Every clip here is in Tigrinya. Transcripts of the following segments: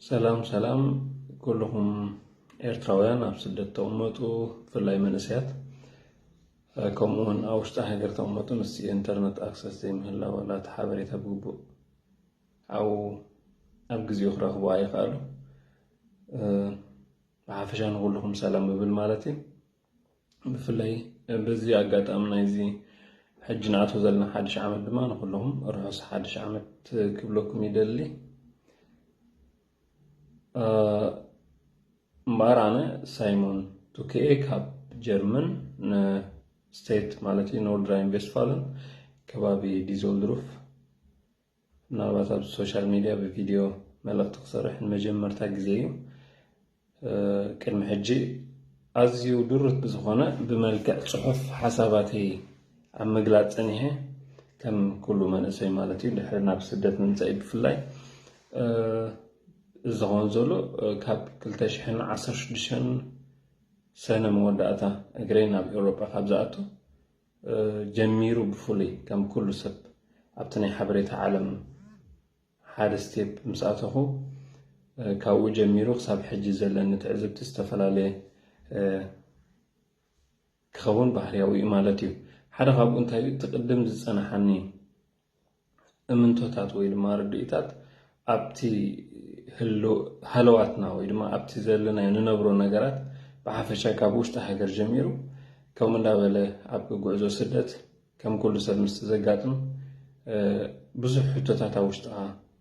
ሰላም ሰላም ኩልኹም ኤርትራውያን ኣብ ስደት ተቐመጡ፣ ብፍላይ መንእሰያት፣ ከምኡ እውን ኣብ ውሽጢ ሃገር ተቐመጡ፣ ምስቲ ኢንተርነት ኣክሰስ ዘይምህላው ዋላ እቲ ሓበሬታ ብግቡእ ኣብኡ ኣብ ግዜኡ ክረኽቡ ኣይኽኣሉ። ብሓፈሻ ንኹልኹም ሰላም እብል ማለት እዩ። ብፍላይ በዚ ኣጋጣሚ ናይዚ ሕጂ ንኣትዎ ዘለና ሓድሽ ዓመት ድማ ንኹልኹም ርሑስ ሓድሽ ዓመት ክብለኩም ይደሊ። እምበኣር ኣነ ሳይሞን ቱክኤ ካብ ጀርመን ንስቴት ማለት እዩ ኖርድራይን ቬስትፋለን ከባቢ ዲዞልድሩፍ ምናልባት ኣብ ሶሻል ሚድያ ብቪድዮ መልእኽቲ ክሰርሕ ንመጀመርታ ግዜ እዩ። ቅድሚ ሕጂ ኣዝዩ ድሩት ብዝኾነ ብመልክዕ ጽሑፍ ሓሳባተይ ኣብ ምግላጽ ጸኒሐ፣ ከም ኩሉ መንእሰይ ማለት እዩ፣ ድሕሪ ናብ ስደት ምምጻእ ብፍላይ። እዚ ዝኸውን ዘሎ ካብ ክልተ ሽሕን ዓሰርተ ሽዱሽተን ሰነ መወዳእታ እግረይ ናብ ኤውሮጳ ካብ ዝኣቱ ጀሚሩ፣ ብፍሉይ ከም ኩሉ ሰብ ኣብቲ ናይ ሓበሬታ ዓለም ሓደ ስቴፕ ምስ ኣተኹ፣ ካብኡ ጀሚሩ ክሳብ ሕጂ ዘለኒ ትዕዝብቲ ዝተፈላለየ ክኸውን ባህርያዊ እዩ ማለት እዩ። ሓደ ካብኡ እንታይ እዩ? እቲ ቅድም ዝጸናሓኒ እምንቶታት ወይ ድማ ርድኢታት ኣብቲ ህሉ-፣ ሃለዋትና ወይ ድማ ኣብቲ ዘለና ንነብሮ ነገራት ብሓፈሻ ካብ ውሽጢ ሃገር ጀሚሩ ከምኡ እንዳበለ ኣብ ጉዕዞ ስደት ከም ኩሉ ሰብ ምስ ዘጋጥም ብዙሕ ሕቶታት ኣብ ውሽጥኻ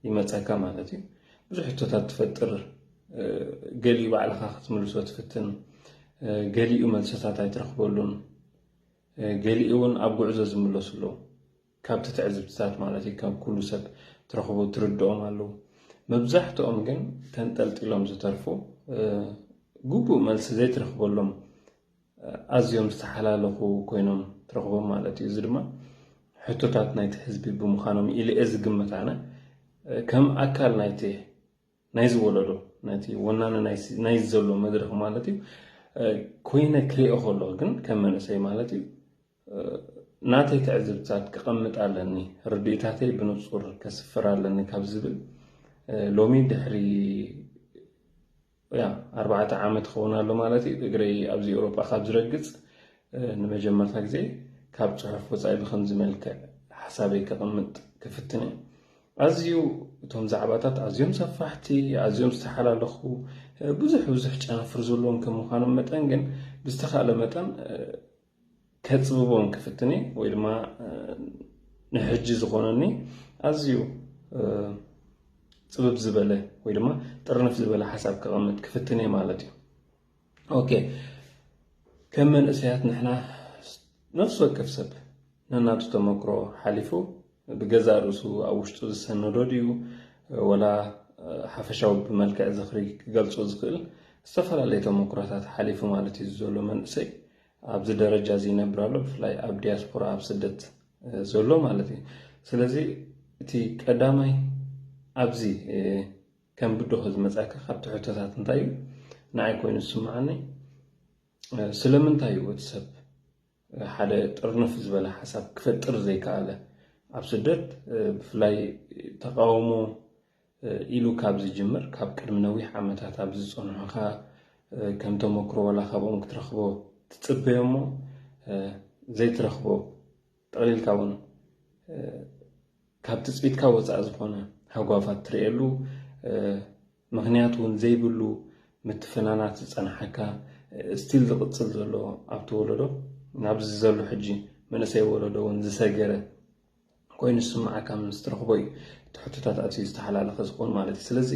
ይመጸካ ማለት እዩ። ብዙሕ ሕቶታት ትፈጥር። ገሊኡ ባዕልኻ ክትምልሶ ትፍትን፣ ገሊኡ መልስታት ኣይትረኽበሉን፣ ገሊኡ እውን ኣብ ጉዕዞ ዝምለሱ ኣለዉ። ካብቲ ትዕዝብትታት ማለት እዩ፣ ካብ ኩሉ ሰብ ትረኽቦ ትርድኦም ኣለዉ። መብዛሕትኦም ግን ተንጠልጢሎም ዝተርፉ፣ ግቡእ መልሲ ዘይትረኽበሎም ኣዝዮም ዝተሓላለኹ ኮይኖም ትረኽቦም ማለት እዩ። እዚ ድማ ሕቶታት ናይቲ ህዝቢ ብምዃኖም ኢለ እየ ዝግምት ኣነ። ከም ኣካል ናይቲ ናይዚ ወለዶ፣ ናይቲ ወናኒ ናይዚ ዘሎ መድረኽ ማለት እዩ፣ ኮይነ ክሪኦ ከለኹ ግን ከም መንእሰይ ማለት እዩ፣ ናተይ ትዕዝብትታት ክቐምጥ ኣለኒ፣ ርድኢታተይ ብንጹር ከስፍር ኣለኒ ካብ ዝብል፣ ሎሚ ድሕሪ ያ ኣርባዕተ ዓመት ክኸውን ኣሎ ማለት እዩ፣ እግረይ ኣብዚ ኤውሮጳ ካብ ዝረግጽ፣ ንመጀመርታ ግዜ ካብ ጽሑፍ ወጻኢ ብኸምዚ መልክዕ ሓሳበይ ከቐምጥ ክፍትን እየ። ኣዝዩ እቶም ዛዕባታት ኣዝዮም ሰፋሕቲ፣ ኣዝዮም ዝተሓላለኹ፣ ብዙሕ ብዙሕ ጨናፍር ዘለዎም ከም ምዃኖም መጠን ግን ብዝተኻእለ መጠን ከጽብቦም ክፍትን እየ፣ ወይ ድማ ንሕጂ ዝኾነኒ ኣዝዩ ጽብብ ዝበለ ወይ ድማ ጥርንፍ ዝበለ ሓሳብ ከቐምጥ ክፍትን እየ ማለት እዩ። ኦኬ፣ ከም መንእሰያት ንሕና ነፍሲ ወከፍ ሰብ ነናቱ ተመክሮ ሓሊፉ ብገዛእ ርእሱ ኣብ ውሽጡ ዝሰነዶ ድዩ፣ ወላ ሓፈሻዊ ብመልክዕ ዝኽሪ ክገልጾ ዝኽእል ዝተፈላለየ ተመክሮታት ሓሊፉ ማለት እዩ ዘሎ መንእሰይ። ኣብዚ ደረጃ እዚ ይነብር ኣሎ፣ ብፍላይ ኣብ ዲያስፖራ ኣብ ስደት ዘሎ ማለት እዩ። ስለዚ እቲ ቀዳማይ ኣብዚ ከም ብድሆ ዝመጻካ ካብቲ ሕቶታት እንታይ እዩ ንዓይ ኮይኑ ዝስምዓኒ፣ ስለምንታይ እዩ እቲ ሰብ ሓደ ጥርንፍ ዝበለ ሓሳብ ክፈጥር ዘይከኣለ? ኣብ ስደት ብፍላይ ተቃውሞ ኢሉ ካብ ዝጅምር፣ ካብ ቅድሚ ነዊሕ ዓመታት ኣብ ዝጸንሑኻ ከም ተመክሮ ዋላ ካብኦም ክትረኽቦ ትጽበዮ እሞ ዘይትረኽቦ፣ ጠቕሊልካ እውን ካብ ትጽቢትካ ወጻኢ ዝኾነ ሃጓፋት ትርእየሉ፣ ምኽንያት እውን ዘይብሉ ምትፍናናት ዝጸንሓካ፣ ስቲል ዝቕጽል ዘሎ ኣብቲ ወለዶ፣ ናብዚ ዘሎ ሕጂ መንእሰይ ወለዶ እውን ዝሰገረ ኮይኑ ዝስምዓካ ምስ ትረኽቦ እዩ እቲ ሕቶታት ኣዝዩ ዝተሓላለኸ ዝኸውን ማለት እዩ። ስለዚ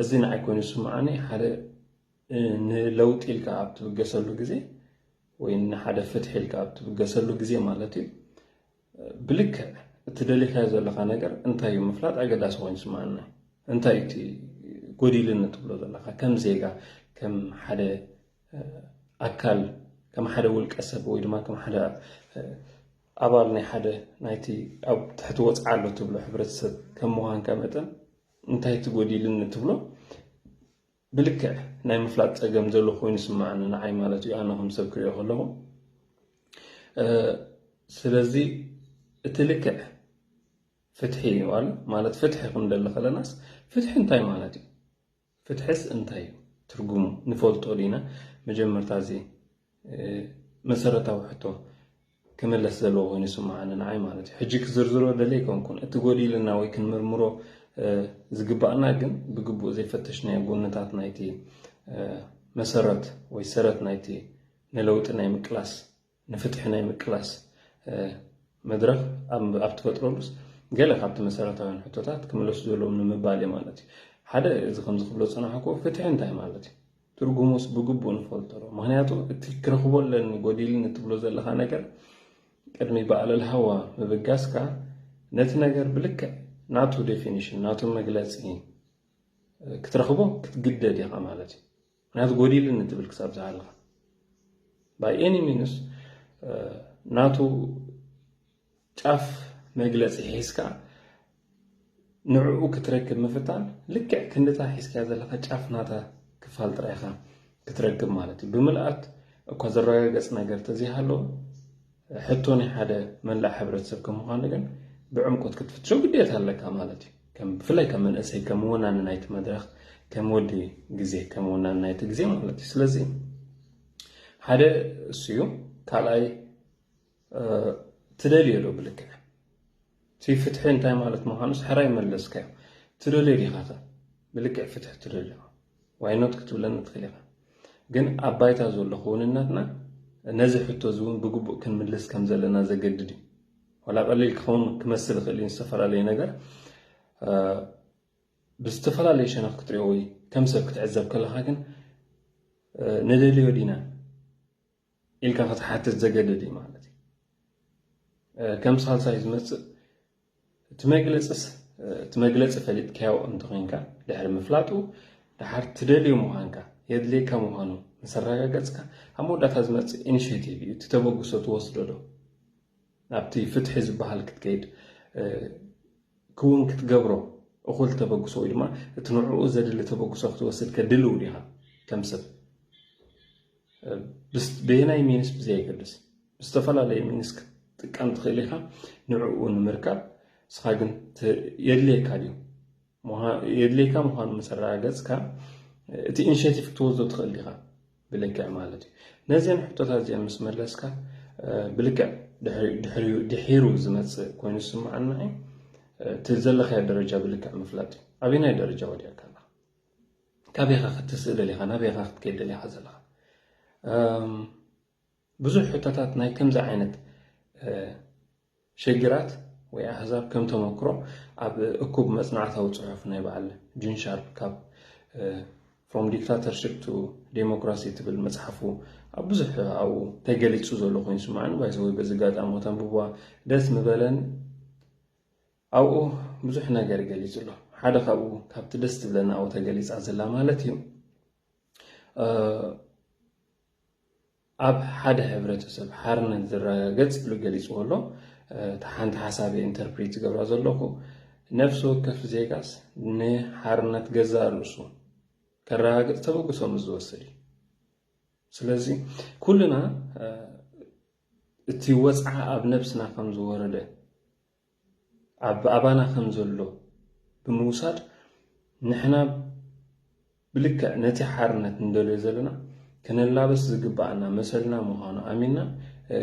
እዚ ንዓይ ኮይኑ ዝስምዓኒ ሓደ ንለውጢ ኢልካ ኣብ ትብገሰሉ ግዜ ወይ ንሓደ ፍትሒ ኢልካ ኣብ ትብገሰሉ ግዜ ማለት እዩ፣ ብልክዕ እቲ ደሊኻዮ ዘለኻ ነገር እንታይ እዩ ምፍላጥ ኣገዳሲ ኮይኑ ይስምዓኒ። እንታይ እዩ እቲ ጎዲልኒ ትብሎ ዘለኻ ከም ዜጋ፣ ከም ሓደ ኣካል፣ ከም ሓደ ውልቀ ሰብ ወይ ድማ ከም ሓደ ኣባል ናይ ሓደ ናይቲ ኣብ ትሕቲ ወጽዓ ኣሎ ትብሎ ሕብረተሰብ ከም ምዃንካ መጠን እንታይ እቲ ጎዲልኒ ትብሎ ብልክዕ ናይ ምፍላጥ ጸገም ዘሎ ኮይኑ ይስምዓኒ ንዓይ ማለት እዩ፣ ኣነ ከም ሰብ ክሪኦ ከለኹ። ስለዚ እቲ ልክዕ ፍትሒ እዩ ኣለ ማለት ፍትሒ ክንደሊ ከለናስ ፍትሒ እንታይ ማለት እዩ? ፍትሕስ እንታይ እዩ ትርጉሙ? ንፈልጦ ዲና? መጀመርታ እዚ መሰረታዊ ሕቶ ክምለስ ዘለዎ ኮይኑ ይስምዓኒ ንዓይ ማለት እዩ። ሕጂ ክዝርዝሮ ደልየ ኣይኮንኩን። እቲ ጎዲልና ወይ ክንምርምሮ ዝግባእና ግን ብግቡእ ዘይፈተሽናዮ ጎንታት ናይቲ መሰረት ወይ ሰረት ናይቲ ንለውጢ ናይ ምቅላስ ንፍትሒ ናይ ምቅላስ መድረኽ ኣብ ትፈጥረሉስ ገለ ካብቲ መሰረታውያን ሕቶታት ክምለሱ ዘለዎም ንምባል እየ ማለት እዩ። ሓደ እዚ ከምዚ ክብሎ ዝጸናሕኩ ፍትሒ እንታይ ማለት እዩ? ትርጉሙስ ብግቡእ ንፈልጦ ዶ? ምኽንያቱ እቲ ክረኽቦ ኣለኒ ጎዲልኒ እትብሎ ዘለኻ ነገር ቅድሚ ብኣለል ሃዋ ምብጋስካ ነቲ ነገር ብልክዕ ናቱ ዴፊኒሽን ናቱ መግለፂ ክትረኽቦ ክትግደድ ኢኻ ማለት እዩ። ምክንያቱ ጎዲልኒ ትብል ክሳብ ዝሃለኻ by any means ናቱ ጫፍ መግለፂ ሒዝካ ንዕኡ ክትረክብ ምፍታን ልክዕ ክንድታ ሒዝካያ ዘለካ ጫፍ ናታ ክፋል ጥራይ ኢኻ ክትረክብ ማለት እዩ። ብምልኣት እኳ ዘረጋገፅ ነገር ተዘይሃለዎ ሕቶ ናይ ሓደ መላእ ሕብረተሰብ ከም ምዃኑ ግን ብዕምቆት ክትፍትሾ ግዴታ ኣለካ ማለት እዩ። ከም ብፍላይ ከም መንእሰይ ከም ወናኒ ናይቲ መድረኽ ከም ወዲ ግዜ ከም ወናኒ ናይቲ ግዜ ማለት እዩ። ስለዚ ሓደ እሱ እዩ። ካልኣይ ትደልዮ ዶ ብልክዕ እቲ ፍትሒ እንታይ ማለት ምዃኑስ ሕራይ መለስካዮ። ትደልዮ ዲኻ ከ ብልክዕ ፍትሒ ትደልዮ? ዋይኖት ክትብለኒ ትኽእል ኢኻ። ግን ኣብ ባይታ ዘሎ ክውንነትና ነዚ ሕቶ እዚ እውን ብግቡእ ክንምልስ ከም ዘለና ዘገድድ እዩ። ዋላ ቀሊል ክኸውን ክመስል ይኽእል እዩ ዝተፈላለየ ነገር ብዝተፈላለየ ሸነኽ ክትሪኦ ወይ ከም ሰብ ክትዕዘብ ከለኻ ግን ንደልዮ ዲና ኢልካ ክትሓትት ዘገድድ እዩ ማለት እዩ። ከም ሳልሳይ ዝመፅእ እቲ መግለፅስ እቲ መግለፂ ፈሊጥካዮ እንተኮይንካ ድሕሪ ምፍላጡ ድሓር ትደልዮ ምዃንካ የድልየካ ምዃኑ ምስ ኣረጋገፅካ ኣብ መወዳእታ ዝመፅእ ኢኒሽቲቭ እዩ። እቲ ተበግሶ ትወስዶ ዶ ናብቲ ፍትሒ ዝበሃል ክትከይድ ክውን ክትገብሮ እኹል ተበግሶ ወይ ድማ እቲ ንዕኡ ዘድሊ ተበግሶ ክትወስድ ከድልው ዲኻ ከም ሰብ ብየናይ ሚንስ ብዘየገድስ ብዝተፈላለየ ሚንስ ክትጥቀም ትኽእል ኢኻ ንዕኡ ንምርካብ። ንስኻ ግን የድልየካ ድዩ? የድልየካ ምዃኑ ምስ ኣረጋገፅካ እቲ ኢኒሽቲቭ ክትወስዶ ትኽእል ዲኻ ብልክዕ ማለት እዩ። ነዚን ሕቶታት እዚኦም ምስ መለስካ ብልክዕ ድሒሩ ዝመፅእ ኮይኑ ዝስምዓና እቲ ዘለኻዮ ደረጃ ብልክዕ ምፍላጥ እዩ። ኣበናይ ደረጃ ወዲቕካ ኣለኻ? ካበይኻ ክትስእ ደሊኻ? ናበይኻ ክትከይድ ደሊኻ ዘለኻ? ብዙሕ ሕቶታት ናይ ከምዚ ዓይነት ሽግራት ወይ ኣህዛብ ከም ተመክሮ ኣብ እኩብ መጽናዕታዊ ጽሑፍ ናይ በዓል ጂን ሻርፕ ካብ From Dictatorship to Democracy ትብል መጽሓፉ ኣብ ብዙሕ ኣብኡ ተገሊጹ ዘሎ ኮይኑ ስማዕኒ ባይዘ ወይ በዚ ጋጣሚ ከተንብብዋ ደስ ምበለኒ። ኣብኡ ብዙሕ ነገር ገሊጹ ኣሎ። ሓደ ካብኡ ካብቲ ደስ ትብለና ኣብኡ ተገሊጻ ዘላ ማለት እዩ ኣብ ሓደ ሕብረተሰብ ሓርነት ዝረጋገጽ ኢሉ ገሊጽዎ ኣሎ። እታ ሓንቲ ሓሳብ ኢንተርፕሪት ዝገብራ ዘለኹ ነፍሲ ወከፍ ዜጋስ ንሓርነት ገዛእ ርእሱ ከረጋግጽ ተበግሶ ምስ ዝወስድ እዩ። ስለዚ ኩልና እቲ ወጽዓ ኣብ ነብስና ከም ዝወረደ ኣብ ኣባና ከም ዘሎ ብምውሳድ ንሕና ብልክዕ ነቲ ሓርነት ንደልዮ ዘለና ክነላበስ ዝግባኣና መሰልና ምዃኑ ኣሚንና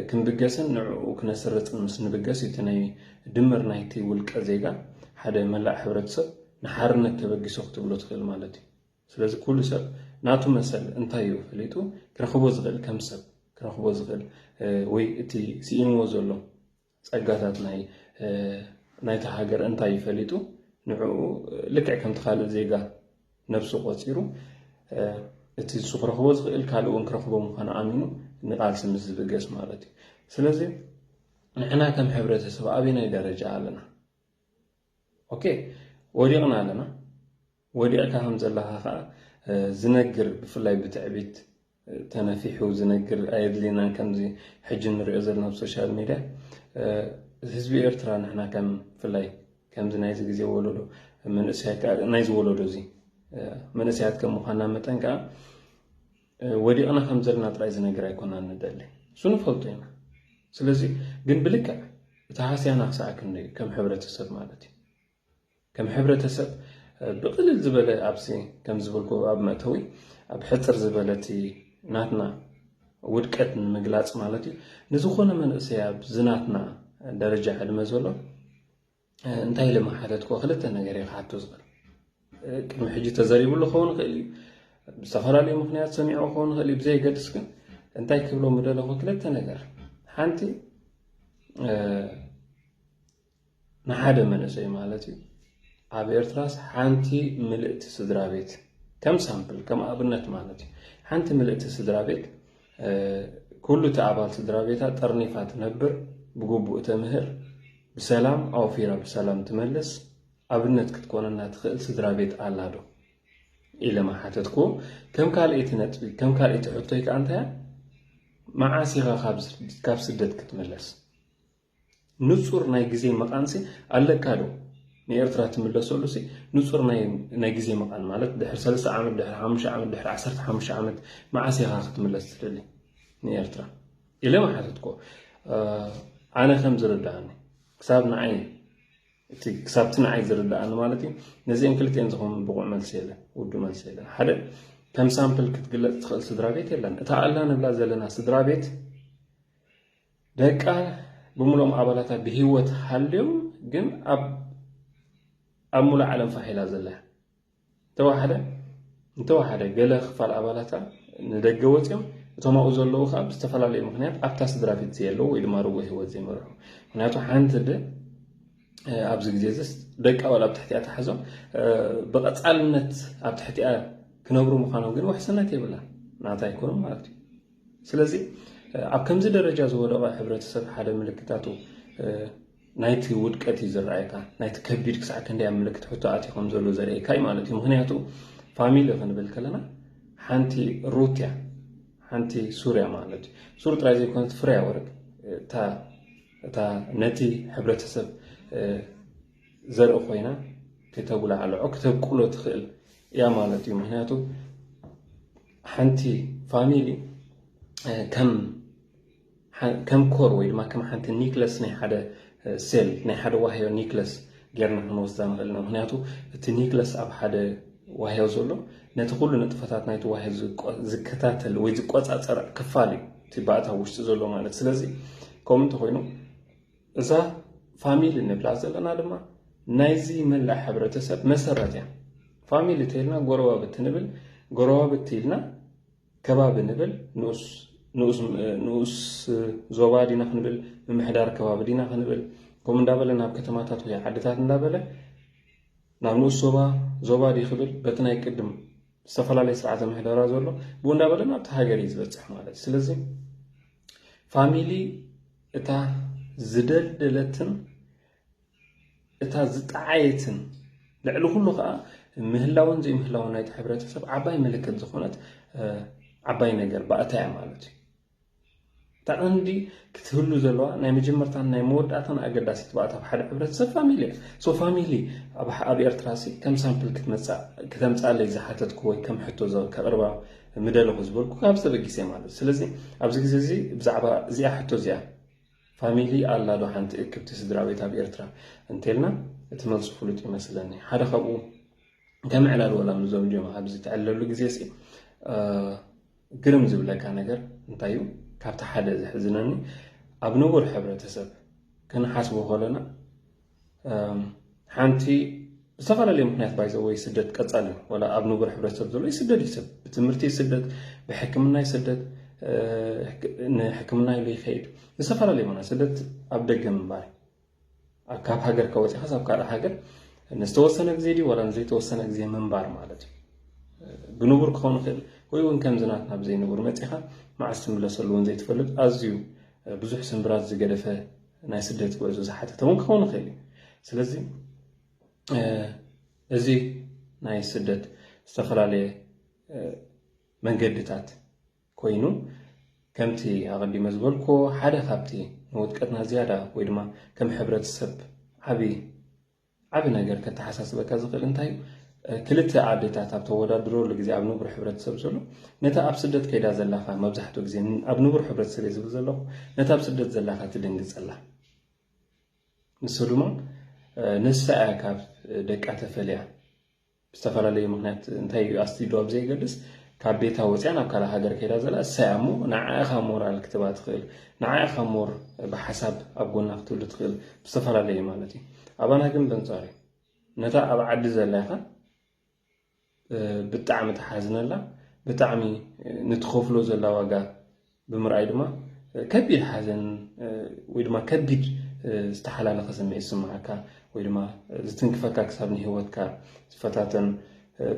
ክንብገስን ንዕኡ ክነስርጽን ምስ ንብገስ እቲ ናይ ድምር ናይቲ ውልቀ ዜጋ ሓደ መላእ ሕብረተሰብ ንሓርነት ተበጊሶ ክትብሎ ትኽእል ማለት እዩ። ስለዚ ኩሉ ሰብ ናቱ መሰል እንታይ እዩ ፈሊጡ ክረኽቦ ዝኽእል ከም ሰብ ክረኽቦ ዝኽእል ወይ እቲ ስኢንዎ ዘሎ ጸጋታት ናይ ናይቲ ሃገር እንታይ ይፈሊጡ ንዕኡ ልክዕ ከምቲ ካልእ ዜጋ ነብሱ ቆጺሩ እቲ ንሱ ክረኽቦ ዝኽእል ካልእ እውን ክረኽቦ ምዃኑ ኣሚኑ ንቃልሲ ምስ ዝብገስ ማለት እዩ። ስለዚ ንሕና ከም ሕብረተሰብ ኣበየናይ ደረጃ ኣለና? ኦኬ ወዲቕና ኣለና። ወዲቕካ ከም ዘለኻ ከዓ ዝነግር ብፍላይ ብትዕቢት ተነፊሑ ዝነግር ኣየድልየናን። ከምዚ ሕጂ ንሪኦ ዘለና ኣብ ሶሻል ሚድያ ህዝቢ ኤርትራ ንሕና ከም ብፍላይ ከምዚ ናይዚ ግዜ ወለዶ መንእሰያት ናይዚ ወለዶ እዚ መንእሰያት ከም ምዃንና መጠን ከዓ ወዲቕና ከም ዘለና ጥራይ ዝነግር ኣይኮናን ንደሊ እሱ ንፈልጦ ኢና። ስለዚ ግን ብልክዕ እቲ ሃስያና ክሳዕ ክንደይ ከም ሕብረተሰብ ማለት እዩ ከም ሕብረተሰብ ብቕልል ዝበለ ኣብዚ ከም ዝበልኩ ኣብ መእተዊ ኣብ ሕፅር ዝበለቲ ናትና ውድቀት ንምግላፅ ማለት እዩ። ንዝኾነ መንእሰይ ኣብዚ ናትና ደረጃ ዕድመ ዘሎ እንታይ ኢለ ምሓተትኩ ክልተ ነገር እየ ክሓቶ ዝኽእል። ቅድሚ ሕጂ ተዘሪብሉ ክኸውን ይኽእል እዩ። ብዝተፈላለዩ ምክንያት ሰሚዑ ክኸውን ይኽእል እዩ። ብዘየገድስ ግን እንታይ ክብሎ ምደለኹ ክልተ ነገር። ሓንቲ ንሓደ መንእሰይ ማለት እዩ ኣብ ኤርትራስ ሓንቲ ምልእቲ ስድራ ቤት ከም ሳምፕል ከም ኣብነት ማለት እዩ። ሓንቲ ምልእቲ ስድራ ቤት ኩሉ እቲ ኣባል ስድራ ቤታ ጠርኒፋ ትነብር፣ ብግቡእ ተምህር፣ ብሰላም ኣውፊራ ብሰላም ትመልስ ኣብነት ክትኮነና ትኽእል ስድራ ቤት ኣላ ዶ ኢለ ምሓተትኩ። ከም ካልኣይቲ ነጥቢ ከም ካልኣይቲ ሕቶይ ከኣ እንታይ እያ? መዓስ ኢኻ ካብ ስደት ክትምለስ? ንጹር ናይ ግዜ መቓንሲ ኣለካ ዶ? ንኤርትራ ትምለሰሉ ሲ ንጹር ናይ ናይ ግዜ መቓን ማለት ድሕሪ ሰለስተ ዓመት ድሕሪ ሓሙሽተ ዓመት ድሕሪ ዓሰርተ ሓሙሽተ ዓመት መዓስ ኢኻ ክትምለስ ትደሊ ንኤርትራ ኢለ ምሓተትኩ። ኣነ ከም ዝርዳኣኒ ክሳብ ንዓይ እቲ ክሳብቲ ንዓይ ዝርዳኣኒ ማለት እዩ። ነዚአን ክልቲአን ዝኾኑ ብቑዕ መልሲ የለን፣ ውዱ መልሲ የለን። ሓደ ከም ሳምፕል ክትግለጽ ትኽእል ስድራ ቤት የለን። እታ ኣላ ንብላ ዘለና ስድራ ቤት ደቃ ብምሎም ኣባላታ ብህይወት ሃልዮም ግን ኣብ ኣብ ሙሉእ ዓለም ፋሒላ ዘላ ተዋሓደ እንተዋሓደ ገለ ክፋል ኣባላታ ንደገ ወፅዮም እቶም ኣብኡ ዘለዉ ከዓ ብዝተፈላለዩ ምክንያት ኣብታ ስድራ ቤት ዘየለዉ ወይ ድማ ርቡእ ህይወት ዘይመርሑ ምክንያቱ ሓንቲ ደ ኣብዚ ግዜ ዚስ ደቃ ዋላ ኣብ ትሕቲኣ ተሓዞም ብቐፃልነት ኣብ ትሕቲኣ ክነብሩ ምዃኖም ግን ውሕስነት የብላ ናታ ኣይኮኑም ማለት እዩ። ስለዚ ኣብ ከምዚ ደረጃ ዝወደቐ ሕብረተሰብ ሓደ ምልክታቱ ናይቲ ውድቀት እዩ ዝረኣየካ። ናይቲ ከቢድ ክሳዕ ክንደይ ኣብ ምልክት ሕቶ ኣትዩ ከም ዘሎ ዘርእየካ እዩ ማለት እዩ። ምክንያቱ ፋሚሊ ክንብል ከለና ሓንቲ ሩት እያ፣ ሓንቲ ሱር እያ ማለት እዩ። ሱር ጥራይ ዘይኮነት ፍረ እያ ወርቅ እታ እታ ነቲ ሕብረተሰብ ዘርኢ ኮይና ክተጉላዕልዖ ክተብቁሎ ትኽእል እያ ማለት እዩ። ምክንያቱ ሓንቲ ፋሚሊ ከም ከም ኮር ወይ ድማ ከም ሓንቲ ኒክለስ ናይ ሓደ ሴል ናይ ሓደ ዋህዮ ኒክለስ ጌርና ክንወስዳ ንኽእል ኢና። ምክንያቱ እቲ ኒክለስ ኣብ ሓደ ዋህዮ ዘሎ ነቲ ኩሉ ንጥፈታት ናይቲ ዋህዮ ዝከታተል ወይ ዝቆፃፀር ክፋል እዩ እቲ ባእታ ውሽጢ ዘሎ ማለት። ስለዚ ከምኡ እንተኮይኑ እዛ ፋሚሊ ንብላ ዘለና ድማ ናይዚ መላእ ሕብረተሰብ መሰረት እያ። ፋሚሊ ተይልና ጎረባብቲ ንብል፣ ጎረባብቲ ኢልና ከባቢ ንብል፣ ንኡስ ዞባ ዲና ክንብል፣ ምምሕዳር ከባቢ ዲና ክንብል፣ ከምኡ እንዳበለ ናብ ከተማታት ወይ ዓድታት እንዳበለ ናብ ንኡስ ዞባ ዞባ ዲ ክብል በቲ ናይ ቅድም ዝተፈላለየ ስርዓተ ምሕደራ ዘሎ ብኡ እንዳበለ ናብቲ ሃገር እዩ ዝበፅሕ ማለት እዩ። ስለዚ ፋሚሊ እታ ዝደልደለትን እታ ዝጠዓየትን ልዕሊ ኩሉ ከዓ ምህላውን ዘይምህላውን ናይቲ ሕብረተሰብ ዓባይ ምልክት ዝኾነት ዓባይ ነገር ባእታ እያ ማለት እዩ። እታ ቀንዲ ክትህሉ ዘለዋ ናይ መጀመርታን ናይ መወዳእታን ኣገዳሲት ባእታ ኣብ ሓደ ሕብረተሰብ ፋሚሊ እያ። ሶ ፋሚሊ ኣብ ኤርትራ ሲ ከም ሳምፕል ከተምፃለይ ዝሓተትኩ ወይ ከም ሕቶ ከቕርባ ምደለኹ ዝበልኩ ካብ ዝተበጊሰ ማለት እዩ። ስለዚ ኣብዚ ግዜ እዚ ብዛዕባ እዚኣ ሕቶ እዚኣ ፋሚሊ ኣላ ዶ ሓንቲ እክብቲ ስድራ ቤት ኣብ ኤርትራ እንተልና እቲ መልሱ ፍሉጥ ይመስለኒ። ሓደ ካብኡ ከም ዕላል ወላ ምዞም ጀማ ኣብዚ ትዕለሉ ግዜ ሲ ግርም ዝብለካ ነገር እንታይ እዩ? ካብቲ ሓደ ዘሕዝነኒ ኣብ ንቡር ሕብረተሰብ ክንሓስቦ ከለና ሓንቲ ዝተፈላለዩ ምክንያት ባይዘወይ ስደት ቀፃል እዩ። ወላ ኣብ ንቡር ሕብረተሰብ ዘሎ ይስደድ እዩ ሰብ ብትምህርቲ ይስደት፣ ብሕክምና ይስደት፣ ንሕክምና ኢሉ ይኸይድ። ዝተፈላለዩ ምና ስደት ኣብ ደገ ምንባር ካብ ሃገር ከወፂኻስ ኣብ ካልእ ሃገር ንዝተወሰነ ግዜ ድዩ ዋላ ንዘይተወሰነ ግዜ ምንባር ማለት እዩ። ብንቡር ክኸውን ይኽእል ወይ እውን ከምዚ ናትና ብዘይንቡር መፂኻ መዓስ ትምለሰሉ እውን ዘይትፈልጥ ኣዝዩ ብዙሕ ስምብራት ዝገደፈ ናይ ስደት ጉዕዞ ዝሓተተ እውን ክኸውን ይኽእል እዩ። ስለዚ እዚ ናይ ስደት ዝተፈላለየ መንገድታት ኮይኑ ከምቲ ኣቐዲመ ዝበልኩዎ ሓደ ካብቲ ንውድቀትና ዝያዳ ወይ ድማ ከም ሕብረተሰብ ዓቢ ዓቢ ነገር ከተሓሳስበካ ዝኽእል እንታይ እዩ? ክልተ ኣዴታት ኣብ ተወዳድረሉ ግዜ ኣብ ንቡር ሕብረተሰብ ዘሎ ነታ ኣብ ስደት ከይዳ ዘላኻ መብዛሕትኡ ግዜ ኣብ ንቡር ሕብረተሰብ እየ ዝብል ዘለኹ ነታ ኣብ ስደት ዘላኻ ትድንግጸላ ንሱ ድማ ንሳ እያ ካብ ደቃ ተፈልያ ብዝተፈላለየ ምክንያት እንታይ እዩ ኣስዲዱ ኣብ ዘይገድስ፣ ካብ ቤታ ወፅያ ናብ ካልእ ሃገር ከይዳ ዘላ እሳይ እሞ ንዓኻ ሞራል ክትባ ትኽእል፣ ንዓኻ ሞር ብሓሳብ ኣብ ጎና ክትህሉ ትኽእል ብዝተፈላለየ ማለት እዩ። ኣባና ግን በንጻር እዩ። ነታ ኣብ ዓዲ ዘላ ኢኻ ብጣዕሚ ትሓዝነላ፣ ብጣዕሚ ንትኸፍሎ ዘላ ዋጋ ብምርኣይ ድማ ከቢድ ሓዘን ወይ ድማ ከቢድ ዝተሓላለኸ ስምዒት ዝስምዓካ ወይ ድማ ዝትንክፈካ ክሳብ ንህይወትካ ዝፈታተን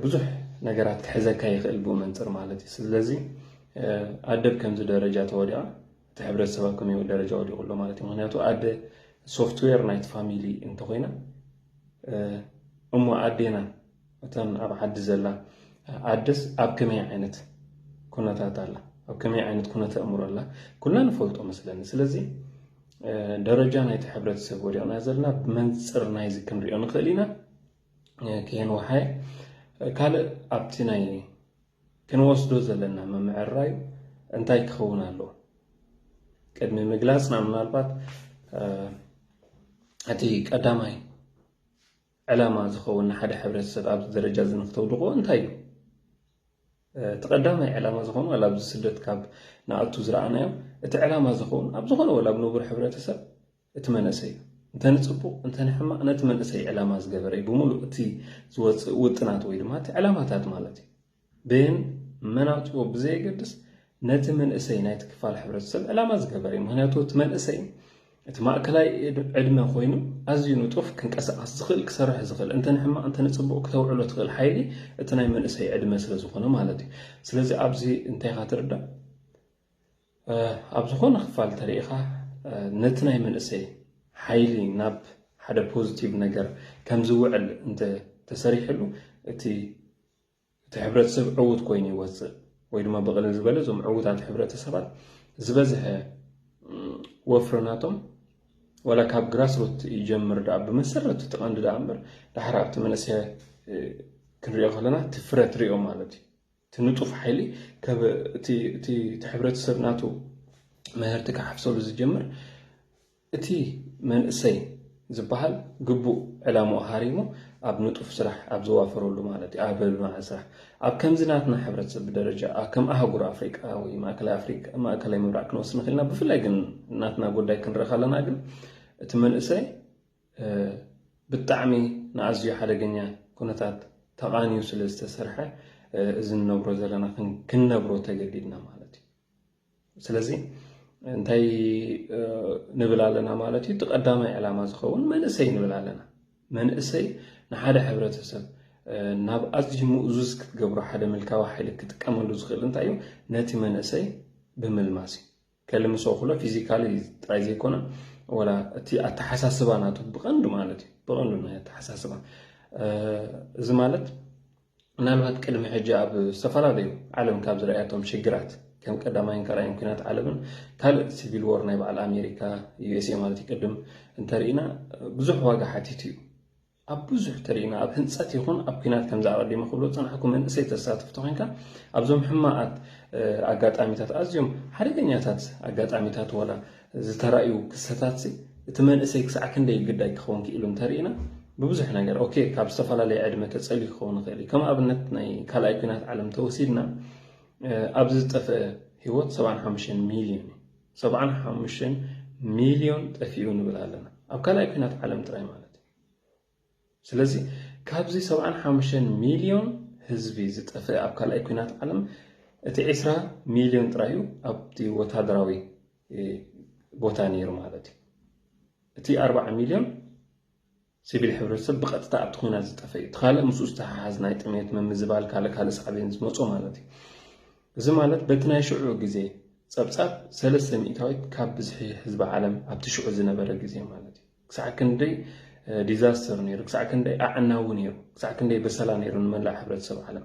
ብዙሕ ነገራት ክሕዘካ ይኽእል ብኡ መንፅር ማለት እዩ። ስለዚ ኣደ ብ ከምዚ ደረጃ ተወዲቓ እቲ ሕብረተሰብ ኣብ ከመይ ደረጃ ወዲቑ ኣሎ ማለት እዩ። ምክንያቱ ኣደ ሶፍትዌር ናይቲ ፋሚሊ እንተኾይና እሞ ኣዴና እተን ኣብ ዓዲ ዘላ ኣደስ ኣብ ከመይ ዓይነት ኩነታት ኣላ፣ ኣብ ከመይ ዓይነት ኩነተ ኣእምሮ ኣላ ኩልና ንፈልጦ መስለኒ። ስለዚ ደረጃ ናይቲ ሕብረተሰብ ወዲቕና ዘለና ብመንፅር ናይዚ ክንሪኦ ንኽእል ኢና። ከየንወሓየ ካልእ ኣብቲ ናይ ክንወስዶ ዘለና ምምዕራይ እንታይ ክኸውን ኣለዎ? ቅድሚ ምግላፅና ምናልባት እቲ ቀዳማይ ዕላማ ዝኸውን ንሓደ ሕብረተሰብ ኣብዚ ደረጃ እዚ ንክተውድቆ እንታይ እዩ? እቲ ቀዳማይ ዕላማ ዝኾኑ ዋላ ኣብዚ ስደት ካብ ንኣቱ ዝረኣናዮ እቲ ዕላማ ዝኸውን ኣብ ዝኾነ ወላ ኣብ ንቡር ሕብረተሰብ እቲ መንእሰይ እዩ። እንተ ንፅቡቕ እንተ ንሕማቕ ነቲ መንእሰይ ዕላማ ዝገበረ እዩ ብምሉእ እቲ ዝወፅእ ውጥናት ወይ ድማ እቲ ዕላማታት ማለት እዩ። ብን መናፅዎ ብዘየገድስ ነቲ መንእሰይ ናይቲ ክፋል ሕብረተሰብ ዕላማ ዝገበረ እዩ። ምክንያቱ እቲ መንእሰይ እቲ ማእከላይ ዕድመ ኮይኑ ኣዝዩ ንጡፍ ክንቀሳቐስ ዝኽእል ክሰርሕ ዝኽእል እንተ ንሕማቕ እንተ ንፅቡቕ ክተውዕሎ ትኽእል ሓይሊ እቲ ናይ መንእሰይ ዕድመ ስለ ዝኾነ ማለት እዩ። ስለዚ ኣብዚ እንታይ ኢኻ ትርዳእ? ኣብ ዝኾነ ክፋል ተሪኢኻ ነቲ ናይ መንእሰይ ሓይሊ ናብ ሓደ ፖዚቲቭ ነገር ከም ዝውዕል እንተ ተሰሪሕሉ እቲ እቲ ሕብረተሰብ ዕዉት ኮይኑ ይወፅእ ወይ ድማ ብቕልል ዝበለ እዞም ዕዉታት ሕብረተሰባት ዝበዝሐ ወፍሪ ናቶም ዋላ ካብ ግራስሩት ይጀምር ደኣ ብመሰረቱ እቲ ቀንዲ ደኣ እምበር ዳሕር ኣብቲ መንእሰያ ክንሪኦ ከለና እቲ ፍረ ትሪኦ ማለት እዩ። እቲ ንጡፍ ሓይሊ እቲ ሕብረተሰብ ናቱ ምህርቲ ክሓፍሰሉ ዝጀምር እቲ መንእሰይ ዝበሃል ግቡእ ዕላምኡ ሃሪሙ ኣብ ንጡፍ ስራሕ ኣብ ዝዋፈረሉ ማለት እዩ ኣብ በብመዓል ስራሕ ኣብ ከምዚ ናትና ሕብረተሰብ ብደረጃ ከም ኣህጉር ኣፍሪቃ ወይ ማእከላይ ኣፍሪቃ ማእከላይ ምብራቅ ክንወስድ ንኽእልና ብፍላይ ግን ናትና ጉዳይ ክንርኢ ከለና ግን እቲ መንእሰይ ብጣዕሚ ንኣዝዩ ሓደገኛ ኩነታት ተቓንዩ ስለ ዝተሰርሐ እዚ ንነብሮ ዘለና ክንነብሮ ተገዲድና ማለት እዩ። ስለዚ እንታይ ንብል ኣለና ማለት እዩ? እቲ ቀዳማይ ዕላማ ዝኸውን መንእሰይ ንብል ኣለና። መንእሰይ ንሓደ ሕብረተሰብ ናብ ኣዝዩ ምእዙዝ ክትገብሮ ሓደ ምልካዊ ሓይሊ ክጥቀመሉ ዝኽእል እንታይ እዩ? ነቲ መንእሰይ ብምልማስ እዩ። ከልምሶ ክሎ ፊዚካሊ ጥራይ ዘይኮነ ወላ እቲ ኣተሓሳስባ ናቱ ብቐንዱ ማለት እዩ ብቐንዱ ናይ ኣተሓሳስባ እዚ ማለት ምናልባት ቅድሚ ሕጂ ኣብ ዝተፈላለዩ ዓለም ካብ ዝረኣያቶም ሽግራት ከም ቀዳማይን ካልኣይን ኩናት ዓለምን ካልእ ሲቪል ዎር ናይ በዓል ኣሜሪካ ዩኤስኤ ማለት እዩ ቅድም እንተርኢና ብዙሕ ዋጋ ሓቲቱ እዩ ኣብ ብዙሕ ተርኢና ኣብ ህንፀት ይኹን ኣብ ኩናት ከምዚ ኣቐዲመ ክብሎ ዝፀናሕኩ መንእሰይ ተሳትፍ ተኮንካ ኣብዞም ሕማቓት ኣጋጣሚታት ኣዝዮም ሓደገኛታት ኣጋጣሚታት ወላ ዝተራእዩ ክስተታት እቲ መንእሰይ ክሳዕ ክንደይ ግዳይ ክኸውን ክኢሉ እንተርኢና ብብዙሕ ነገር ኦኬ ካብ ዝተፈላለየ ዕድመ ተፀልዩ ክኸውን ይኽእል እዩ ከም ኣብነት ናይ ካልኣይ ኩናት ዓለም ተወሲድና ኣብዚ ዝጠፍአ ህይወት ሰብዓን ሓሙሽተን ሚልዮን እዩ ሰብዓን ሓሙሽተን ሚልዮን ጠፊኡ ንብል ኣለና ኣብ ካልኣይ ኩናት ዓለም ጥራይ ማለት እዩ ስለዚ ካብዚ ሰብዓን ሓሙሽተን ሚልዮን ህዝቢ ዝጠፍአ ኣብ ካልኣይ ኩናት ዓለም እቲ ዕስራ ሚልዮን ጥራይ እዩ ኣብቲ ወታደራዊ ቦታ ነይሩ ማለት እዩ። እቲ ኣርባዓ ሚልዮን ሲቪል ሕብረተሰብ ብቐጥታ ኣብቲ ኩናት ዝጠፈ እዩ። እቲ ካልእ ምስኡ ዝተሓሓዝ ናይ ጥሜት፣ ምምዝባል፣ ካልእ ካልእ ሳዕቤን ዝመጾ ማለት እዩ። እዚ ማለት በቲ ናይ ሽዑ ግዜ ጸብጻብ ሰለስተ ሚእታዊት ካብ ብዝሒ ህዝቢ ዓለም ኣብቲ ሽዑ ዝነበረ ግዜ ማለት እዩ። ክሳዕ ክንደይ ዲዛስተር ነይሩ፣ ክሳዕ ክንደይ ኣዕናዊ ነይሩ፣ ክሳዕ ክንደይ በሰላ ነይሩ ንመላእ ሕብረተሰብ ዓለም።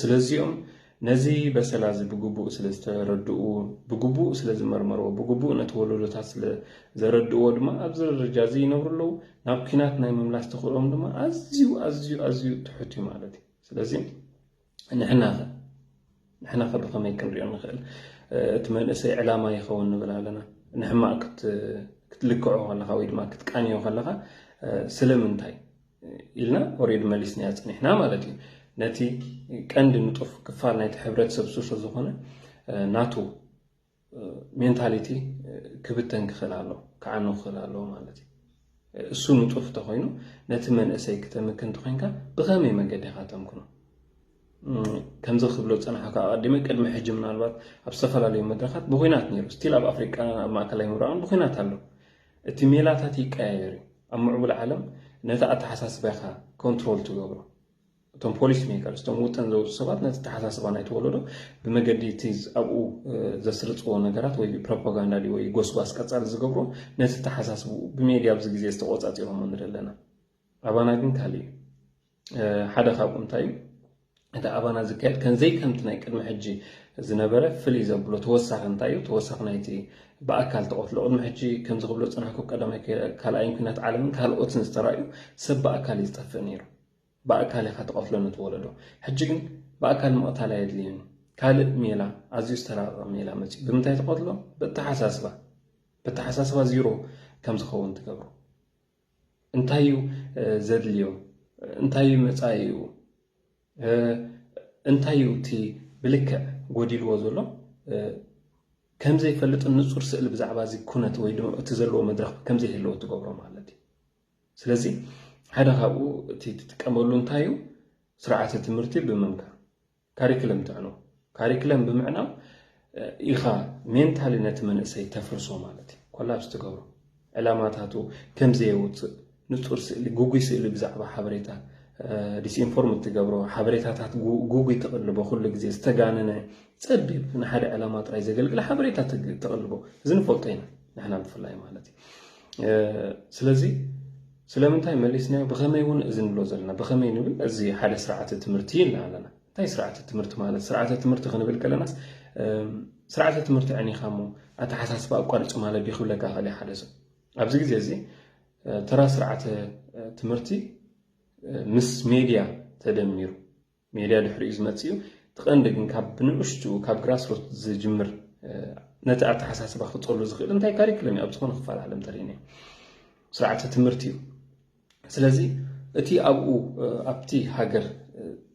ስለዚኦም ነዚ በሰላ እዚ ብግቡእ ስለ ዝተረድኡ፣ ብግቡእ ስለ ዝመርመርዎ፣ ብግቡእ ነቲ ወለዶታት ስለ ዘረድእዎ ድማ ኣብዚ ደረጃ እዚ ይነብሩ ኣለዉ። ናብ ኲናት ናይ ምምላስ ተኽእሎኦም ድማ ኣዝዩ ኣዝዩ ኣዝዩ ትሑት እዩ ማለት እዩ። ስለዚ ንሕና ኸ ንሕና ኸ ብኸመይ ክንሪኦ ንኽእል? እቲ መንእሰይ ዕላማ ይኸውን ንብል ኣለና። ንሕማቕ ክትልክዖ ከለኻ ወይ ድማ ክትቃንዮ ከለኻ ስለምንታይ? ኢልና ኦሬዲ መሊስናዮ ጸኒሕና ማለት እዩ። ነቲ ቀንዲ ንጡፍ ክፋል ናይቲ ሕብረተሰብ እሱ ስለዝኾነ ናቱ ሜንታሊቲ ክብተን ክኽእል ኣሎ፣ ክዓኑ ክኽእል ኣለዎ ማለት እዩ። እሱ ንጡፍ እንተኾይኑ ነቲ መንእሰይ ክተምክ እንተኾይንካ ብኸመይ መገዲ ኢኻ ተምክኖ? ከምዚ ክብሎ ዝጸናሕኩ ኣቐዲመ ቅድሚ ሕጂ ምናልባት ኣብ ዝተፈላለዩ መድረኻት ብኹናት ነይሩ፣ ስቲል ኣብ ኣፍሪቃ ኣብ ማእከላይ ምብራቕን ብኹናት ኣሎ። እቲ ሜላታት ይቀያየር እዩ። ኣብ ምዕቡል ዓለም ነቲ ኣተሓሳስባኻ ኮንትሮል ትገብሮ። እቶም ፖሊሲ ሜከርስ እቶም ውጥን ዘውፅኡ ሰባት ነቲ ኣተሓሳስባ ናይ ተወለዶ ብመገዲ እቲ ኣብኡ ዘስርፅዎ ነገራት ወይ ፕሮፓጋንዳ ድዩ ወይ ጎስጓስ ቀፃሊ ዝገብሮ ነቲ ኣተሓሳስብኡ ብሜድያ ኣብዚ ግዜ ዝተቆፃፂሮሞ ንርኢ ኣለና። ኣባና ግን ካልእ እዩ። ሓደ ካብኡ እንታይ እዩ? እቲ ኣባና ዝካየድ ከንዘይ ከምቲ ናይ ቅድሚ ሕጂ ዝነበረ ፍልይ ዘብሎ ተወሳኺ እንታይ እዩ? ተወሳኺ ናይቲ ብኣካል ተቐትሎ ቅድሚ ሕጂ ከምዚ ክብሎ ዝፅናሕኩ ቀዳማይ ካልኣይን ኩናት ዓለምን ካልኦትን ዝተራእዩ ሰብ ብኣካል እዩ ዝጠፍእ ነይሩ። ብኣካል ኢኻ ትቐትሎ ነቲ ወለዶ። ሕጂ ግን ብኣካል ምቕታል ኣየድልዮን እዩ። ካልእ ሜላ፣ ኣዝዩ ዝተራቐቐ ሜላ መፅዩ። ብምንታይ ትቐትሎ? ብኣተሓሳስባ። ብኣተሓሳስባ ዚሮ ከም ዝኸውን ትገብሮ። እንታይ እዩ ዘድልዮ? እንታይ እዩ መፃኢኡ? እንታይ እዩ እቲ ብልክዕ ጎዲልዎ ዘሎ? ከም ዘይፈልጥን ንፁር ስእሊ ብዛዕባ እዚ ኩነት ወይ ድማ እቲ ዘለዎ መድረኽ ከም ዘይህልዎ ትገብሮ ማለት እዩ። ስለዚ ሓደ ካብኡ እቲ ትጥቀመሉ እንታይ እዩ? ስርዓተ ትምህርቲ ብምምካር ካሪክለም ትዕኖ። ካሪክለም ብምዕናው ኢኻ ሜንታሊ ነቲ መንእሰይ ተፍርሶ ማለት እዩ። ኮላፕስ ትገብሮ። ዕላማታቱ ከም ዘየውፅእ ንፁር ስእሊ፣ ጉጉይ ስእሊ ብዛዕባ ሓበሬታ ዲስኢንፎርም ትገብሮ፣ ሓበሬታታት ጉጉይ ትቕልቦ፣ ኩሉ ግዜ ዝተጋነነ ጸቢብ ንሓደ ዕላማ ጥራይ ዘገልግል ሓበሬታ ትቕልቦ። እዚ ንፈልጦ ኢና ንሕና ብፍላይ ማለት እዩ። ስለዚ ስለምንታይ መሊስናዮ? ብኸመይ እውን እዚ ንብሎ ዘለና? ብኸመይ ንብል? እዚ ሓደ ስርዓተ ትምህርቲ ኢልና ኣለና። እንታይ ስርዓተ ትምህርቲ ማለት? ስርዓተ ትምህርቲ ክንብል ከለናስ ስርዓተ ትምህርቲ ዕኒኻ እሞ ኣተሓሳስባ ኣቋሪፁ ማለት ድዩ ክብለካ ይኽእል ሓደ ሰብ። ኣብዚ ግዜ እዚ ተራ ስርዓተ ትምህርቲ ምስ ሜድያ ተደሚሩ ሜድያ ድሕሪኡ ዝመፅእ እዩ። እቲ ቀንዲ ግን ካብ ብንእሽትኡ ካብ ግራስሩት ዝጅምር ነቲ ኣተሓሳስባ ክፀሉ ዝኽእል እንታይ ካሪክለም እዩ ኣብ ዝኾነ ክፋል ዓለም ተሪእና ስርዓተ ትምህርቲ እዩ። ስለዚ እቲ ኣብኡ ኣብቲ ሃገር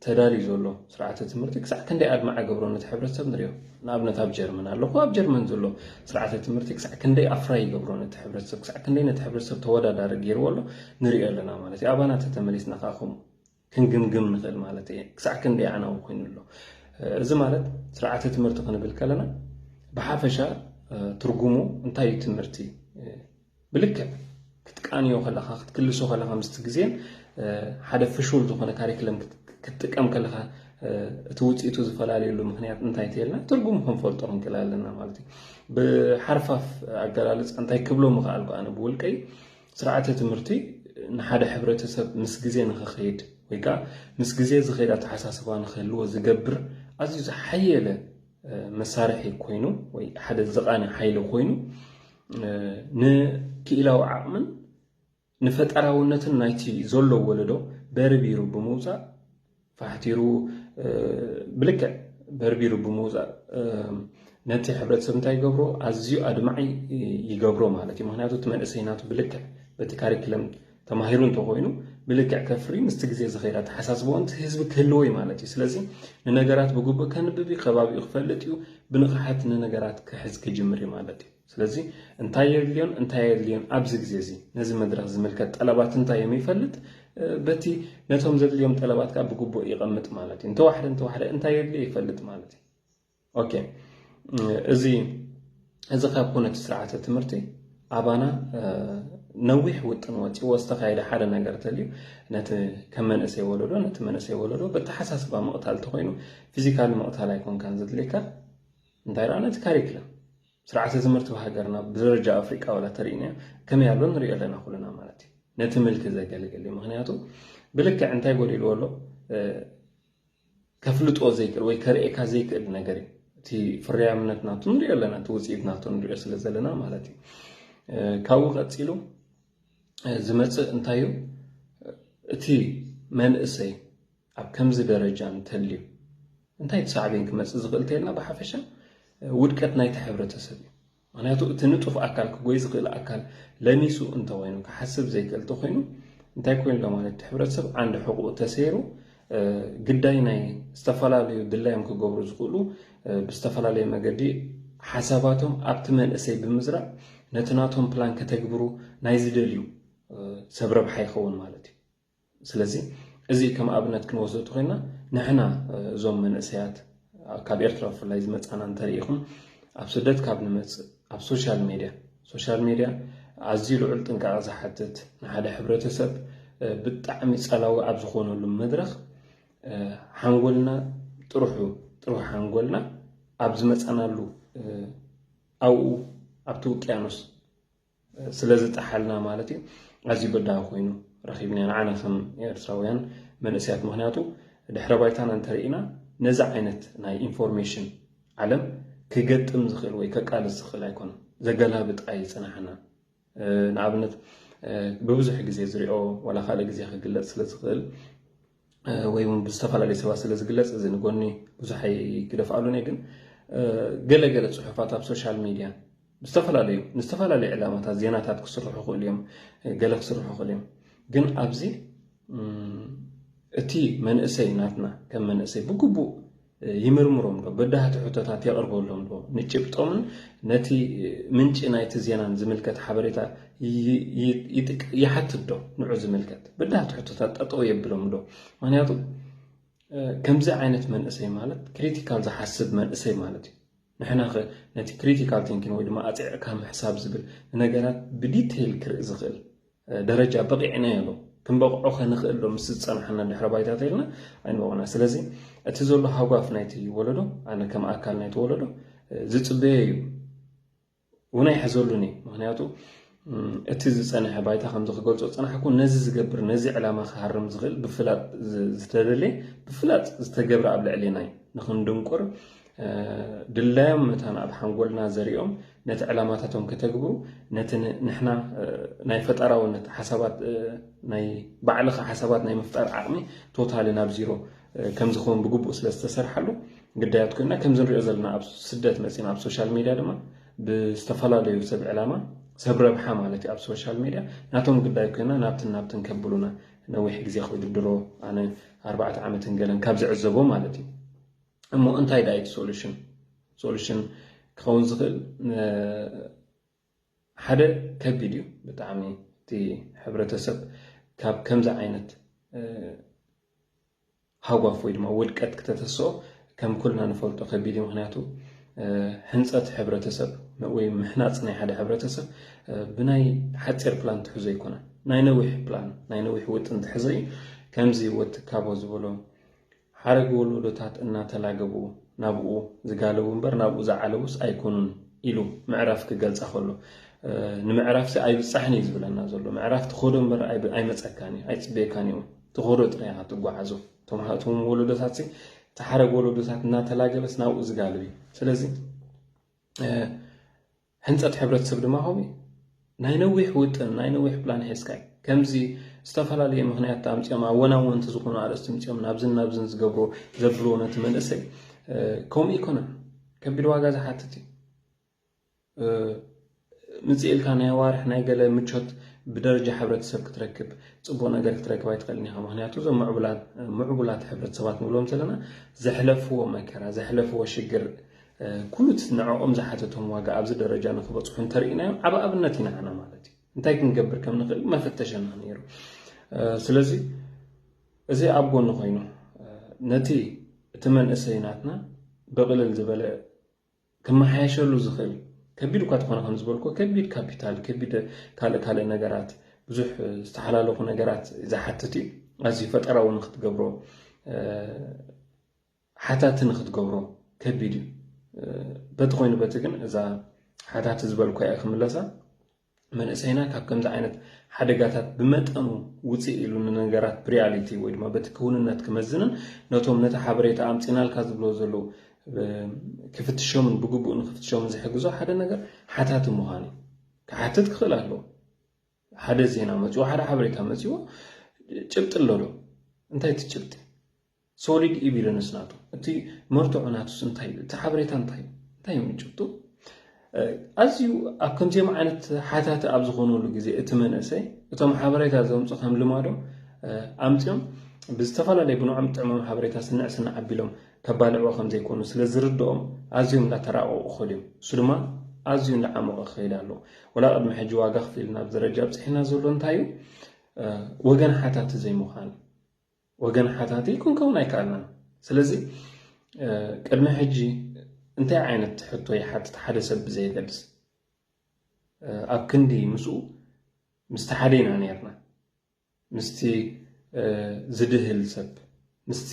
ተዳልዩ ዘሎ ስርዓተ ትምህርቲ ክሳዕ ክንደይ ኣድማዕ ገብሮ ነቲ ሕብረተሰብ ንሪኦ። ንኣብነት ኣብ ጀርመን ኣለኹ። ኣብ ጀርመን ዘሎ ስርዓተ ትምህርቲ ክሳዕ ክንደይ ኣፍራይ ይገብሮ ነቲ ሕብረተሰብ፣ ክሳዕ ክንደይ ነቲ ሕብረተሰብ ተወዳዳሪ ገይርዎ ኣሎ ንሪኦ ኣለና ማለት እዩ። ኣባና ተተመሊስና ከዓ ከምኡ ክንግምግም ንኽእል ማለት እየ። ክሳዕ ክንደይ ኣዕናዊ ኮይኑ ኣሎ። እዚ ማለት ስርዓተ ትምህርቲ ክንብል ከለና ብሓፈሻ ትርጉሙ እንታይ እዩ? ትምህርቲ ብልክዕ ክትቃንዮ ከለኻ ክትክልሶ ከለኻ ምስቲ ግዜን ሓደ ፍሹል ዝኾነ ካሪክለም ክትጥቀም ከለኻ እቲ ውፅኢቱ ዝፈላለየሉ ምክንያት እንታይ ተልና ትርጉሙ ክንፈልጦ ክንክእል ኣለና ማለት እዩ። ብሓርፋፍ ኣገላልፃ እንታይ ክብሎ ምኽኣልኩ ኣነ ብውልቀይ ስርዓተ ትምህርቲ ንሓደ ሕብረተሰብ ምስ ግዜ ንኽኸይድ ወይ ከዓ ምስ ግዜ ዝኸይድ ኣተሓሳስባ ንክህልዎ ዝገብር ኣዝዩ ዝሓየለ መሳርሒ ኮይኑ ወይ ሓደ ዝቓነ ሓይሊ ኮይኑ ንክኢላዊ ዓቕምን ንፈጠራውነትን ናይቲ ዘሎ ወለዶ በርቢሩ ብምውፃእ ፋሕቲሩ ብልክዕ በርቢሩ ብምውፃእ ነቲ ሕብረተሰብ እንታይ ይገብሮ ኣዝዩ ኣድማዒ ይገብሮ ማለት እዩ። ምክንያቱ እቲ መንእሰይ ናቱ ብልክዕ በቲ ካሪክለም ተማሂሩ እንተኮይኑ ብልክዕ ከፍሪ ምስቲ ግዜ ዝኸይድ ኣተሓሳስቦ እቲ ህዝቢ ክህልዎ እዩ ማለት እዩ። ስለዚ ንነገራት ብግቡእ ከንብብ እዩ፣ ከባቢኡ ክፈልጥ እዩ፣ ብንቕሓት ንነገራት ክሕዝ ክጅምር እዩ ማለት እዩ። ስለዚ እንታይ የድልዮን እንታይ የድልዮን ኣብዚ ግዜ እዚ ነዚ መድረኽ ዝምልከት ጠለባት እንታይ እዮም ይፈልጥ። በቲ ነቶም ዘድልዮም ጠለባት ከዓ ብግቡእ ይቐምጥ ማለት እዩ። እንተዋሕደ እንተዋሕደ እንታይ የድልዮ ይፈልጥ ማለት እዩ። ኦኬ፣ እዚ እዚ ካብ ኩነት ስርዓተ ትምህርቲ ኣባና ነዊሕ ውጥን ወፂዎ ዝተካየደ ሓደ ነገር ተልዩ ነቲ ከም መንእሰይ ወለዶ ነቲ መንእሰይ ወለዶ በተሓሳስባ ምቕታል ተኮይኑ ፊዚካሊ ምቕታል ኣይኮንካን ዘድልየካ እንታይ ደኣ ነቲ ካሪክለም ስርዓተ ትምህርቲ ብሃገርና ብደረጃ ኣፍሪቃ ዋላ ተሪእና ከመይ ኣሎ ንሪኦ ኣለና ኩልና ማለት እዩ። ነቲ ምልኪ ዘገልግል እዩ። ምክንያቱ ብልክዕ እንታይ ጎዲልዎ ኣሎ ከፍልጦ ዘይክእል ወይ ከርእየካ ዘይክእል ነገር እዩ። እቲ ፍርያምነት ናቱ ንሪኦ ኣለና፣ እቲ ውፅኢት ናቱ ንሪኦ ስለ ዘለና ማለት እዩ። ካብኡ ቀፂሉ ዝመፅእ እንታይ እዩ? እቲ መንእሰይ ኣብ ከምዚ ደረጃ እንተልዩ እንታይ ሳዕቤን ክመፅእ ዝኽእል ተልና ብሓፈሻ ውድቀት ናይቲ ሕብረተሰብ እዩ። ምክንያቱ እቲ ንጡፍ ኣካል ክጎይ ዝኽእል ኣካል ለሚሱ እንተኮይኑ ክሓስብ ዘይክእል እንተኮይኑ እንታይ ኮይኑ ኣሎ ማለት፣ እቲ ሕብረተሰብ ዓንዲ ሕቑኡ ተሰይሩ፣ ግዳይ ናይ ዝተፈላለዩ ድላዮም ክገብሩ ዝኽእሉ ብዝተፈላለየ መገዲ ሓሳባቶም ኣብቲ መንእሰይ ብምዝራእ ነቲ ናቶም ፕላን ከተግብሩ ናይ ዝደልዩ ሰብ ረብሓ ይኸውን ማለት እዩ። ስለዚ እዚ ከም ኣብነት ክንወስዶ እንተኮይና፣ ንሕና እዞም መንእሰያት ካብ ኤርትራ ብፍላይ ዝመጻና እንተሪኢኹም፣ ኣብ ስደት ካብ ንመጽእ ኣብ ሶሻል ሜድያ ሶሻል ሜድያ ኣዝዩ ልዑል ጥንቃቐ ዝሓትት፣ ንሓደ ሕብረተሰብ ብጣዕሚ ጸላዊ ኣብ ዝኾነሉ መድረኽ ሓንጎልና ጥርሑ ጥርሑ ሓንጎልና ኣብ ዝመጻናሉ ኣብኡ ኣብቲ ውቅያኖስ ስለ ዝጠሓልና ማለት እዩ። ኣዝዩ በዳሂ ኮይኑ ረኺብናዮ ንዓና ከም ኤርትራውያን መንእሰያት። ምኽንያቱ ድሕረ ባይታና እንተርኢና ነዚ ዓይነት ናይ ኢንፎርሜሽን ዓለም ክገጥም ዝኽእል ወይ ከቃልስ ዝኽእል ኣይኮነን። ዘገላብጥ ኣይጸናሕና። ንኣብነት ብብዙሕ ግዜ ዝሪኦ ዋላ ካልእ ግዜ ክግለጽ ስለ ዝኽእል ወይ እውን ብዝተፈላለዩ ሰባት ስለ ዝግለጽ እዚ ንጎኒ ብዙሕ ኣይግደፍኣሉን እየ። ግን ገለ ገለ ጽሑፋት ኣብ ሶሻል ሚድያ ብዝተፈላለዩ ንዝተፈላለዩ ዕላማታት ዜናታት ክስርሑ ይኽእሉ እዮም፣ ገለ ክስርሑ ይኽእሉ እዮም። ግን ኣብዚ እቲ መንእሰይ ናትና ከም መንእሰይ ብግቡእ ይምርምሮም ዶ? በዳህቲ ሕቶታት የቕርበሎም ዶ? ንጭብጦምን ነቲ ምንጪ ናይቲ ዜናን ዝምልከት ሓበሬታ ይሓትት ዶ? ንዑ ዝምልከት በዳህቲ ሕቶታት ጠጠው የብሎም ዶ? ምክንያቱ ከምዚ ዓይነት መንእሰይ ማለት ክሪቲካል ዝሓስብ መንእሰይ ማለት እዩ። ንሕና ኸ ነቲ ክሪቲካል ቲንኪን ወይ ድማ ኣፅዕካ ምሕሳብ ዝብል ንነገራት ብዲቴይል ክርኢ ዝኽእል ደረጃ በቂዕና የሎ ክንበቕዖ ከንኽእል ዶ ምስ ዝፀናሓና ድሕረ ባይታ ተይልና ኣይንበቕና። ስለዚ እቲ ዘሎ ሃጓፍ ናይቲ ወለዶ ኣነ ከም ኣካል ናይቲ ወለዶ ዝፅበየ እዩ እውን ኣይሕዘሉን እዩ። ምክንያቱ እቲ ዝፀንሐ ባይታ ከምዚ ክገልፆ ዝፀናሕኩ ነዚ ዝገብር ነዚ ዕላማ ክሃርም ዝኽእል ብፍላጥ ዝተደለየ ብፍላጥ ዝተገብረ ኣብ ልዕሌና እዩ ንክንድንቁር ድላዮም መታን ኣብ ሓንጎልና ዘሪኦም ነቲ ዕላማታቶም ከተግብሩ ነቲ ንሕና ናይ ፈጠራውነት ሓሳባት ናይ ባዕልኻ ሓሳባት ናይ ምፍጣር ዓቕሚ ቶታሊ ናብ ዚሮ ከም ዝኸውን ብግቡእ ስለ ዝተሰርሓሉ ግዳያት ኮይና ከምዚ ንሪኦ ዘለና ኣብ ስደት መፂና ኣብ ሶሻል ሚድያ ድማ ብዝተፈላለዩ ሰብ ዕላማ ሰብ ረብሓ ማለት እዩ ኣብ ሶሻል ሚድያ ናቶም ግዳይ ኮይና ናብትን ናብትን ከብሉና ነዊሕ ግዜ ኮይኑ ድሮ ኣነ ኣርባዕተ ዓመትን ገለን ካብ ዝዕዘቦ ማለት እዩ። እሞ እንታይ ዳይቲ ሶሉሽን ሶሉሽን ክኸውን ዝኽእል ሓደ ከቢድ እዩ ብጣዕሚ እቲ ሕብረተሰብ ካብ ከምዚ ዓይነት ሃጓፍ ወይ ድማ ውድቀት ክተተስኦ ከም ኩልና ንፈልጦ ከቢድ እዩ። ምክንያቱ ሕንፀት ሕብረተሰብ ወይ ምሕናፅ ናይ ሓደ ሕብረተሰብ ብናይ ሓፂር ፕላን ትሕዞ ኣይኮነን። ናይ ነዊሕ ፕላን ናይ ነዊሕ ውጥን ትሕዞ እዩ። ከምዚ ወትካቦ ዝበሎ ሓረግ ወለዶታት እናተላገቡ ናብኡ ዝጋለቡ እምበር ናብኡ ዝዓለቡስ ኣይኮኑን ኢሉ ምዕራፍ ክገልፃ ከሎ ንምዕራፍሲ ኣይብፃሕን እዩ ዝብለና ዘሎ። ምዕራፍ ትኸዶ እምበር ኣይመፀካን እዩ ኣይፅበየካን እዩ። ትኸዶ ጥራይ ኢኻ ትጓዓዞ። እቶም ወለዶታት ተሓረግ ወለዶታት እናተላገበስ ናብኡ ዝጋልብ እዩ። ስለዚ ሕንፀት ሕብረተሰብ ድማ ከምኡ ናይ ነዊሕ ውጥን ናይ ነዊሕ ፕላን ሒዝካ ከምዚ ዝተፈላለየ ምክንያት ኣምፅኦም ኣወናወንቲ ዝኾኑ ኣርእስቲ ምፅኦም ናብዝን ናብዝን ዝገብሮ ዘብልዎ ነቲ መንእሰይ ከምኡ ይኮነ ከቢድ ዋጋ ዝሓትት እዩ። ምፅእ ኢልካ ናይ ኣዋርሕ ናይ ገለ ምቾት ብደረጃ ሕብረተሰብ ክትረክብ ፅቡቅ ነገር ክትረክብ ኣይትኽእልን ኢኻ። ምክንያቱ እዞም ምዕቡላት ሕብረተሰባት ንብሎም ዘለና ዘሕለፍዎ መከራ ዘሕለፍዎ ሽግር ኩሉት ንዕኦም ዝሓተቶም ዋጋ ኣብዚ ደረጃ ንክበፅሑ እንተርኢናዮም ዓብ ኣብነት ኢና ዓና ማለት እዩ። እንታይ ክንገብር ከም ንኽእል መፈተሸና ነይሩ። ስለዚ እዚ ኣብ ጎኒ ኮይኑ ነቲ እቲ መንእሰይ ናትና ብቕልል ዝበለ ክመሓየሸሉ ዝኽእል ከቢድ እኳ ተኾነ ከም ዝበልኩ ከቢድ ካፒታል ከቢድ ካልእ ካልእ ነገራት ብዙሕ ዝተሓላለኹ ነገራት ዝሓትት እዩ። ኣዝዩ ፈጠራዊ ንክትገብሮ ሓታቲ ንክትገብሮ ከቢድ እዩ። በቲ ኮይኑ በቲ ግን እዛ ሓታቲ ዝበልኩ እያ ክምለሳ መንእሰይና ካብ ከምዚ ዓይነት ሓደጋታት ብመጠኑ ውፅእ ኢሉ ንነገራት ብሪያሊቲ ወይ ድማ በቲ ክውንነት ክመዝንን ነቶም ነቲ ሓበሬታ ኣምፂናልካ ዝብሎ ዘለዉ ክፍትሾምን ብግቡእ ንክፍትሾምን ዝሕግዞ ሓደ ነገር ሓታቲ ምዃን እዩ። ክሓትት ክኽእል ኣለዎ። ሓደ ዜና መፅዎ ሓደ ሓበሬታ መፅዎ ጭብጢ ኣሎ ዶ? እንታይ እቲ ጭብጢ? ሶሊድ ኤቪደንስ ናቱ እቲ መርትዖ ናቱስ እንታይ እዩ? እቲ ሓበሬታ እንታይ እዩ? እንታይ እዩ ምንጭብጡ? ኣዝዩ ኣብ ከምዚኦም ዓይነት ሓታቲ ኣብ ዝኾነሉ ግዜ እቲ መንእሰይ እቶም ሓበሬታ ዘምፁ ከም ልማዶም ኣምፅኦም ብዝተፈላለየ ብንዖም ጥዕሞም ሓበሬታ ስንዕ ስንዕ ኣቢሎም ከባልዕዎ ከም ዘይኮኑ ስለ ዝርድኦም ኣዝዮም እንዳተራቐቑ ከድዮም። እሱ ድማ ኣዝዩ እንዳዓመቐ ክኸይድ ኣለዎ። ወላ ቅድሚ ሕጂ ዋጋ ክፍል ናብ ደረጃ ኣብፅሒና ዘሎ እንታይ እዩ? ወገን ሓታቲ ዘይምዃን። ወገን ሓታቲ ክንከውን ኣይከኣልናን። ስለዚ ቅድሚ ሕጂ እንታይ ዓይነት ሕቶ ይሓትት ሓደ ሰብ ብዘየገድስ ኣብ ክንዲ ምስኡ ምስቲ ሓደ ኢና ነርና። ምስቲ ዝድህል ሰብ፣ ምስቲ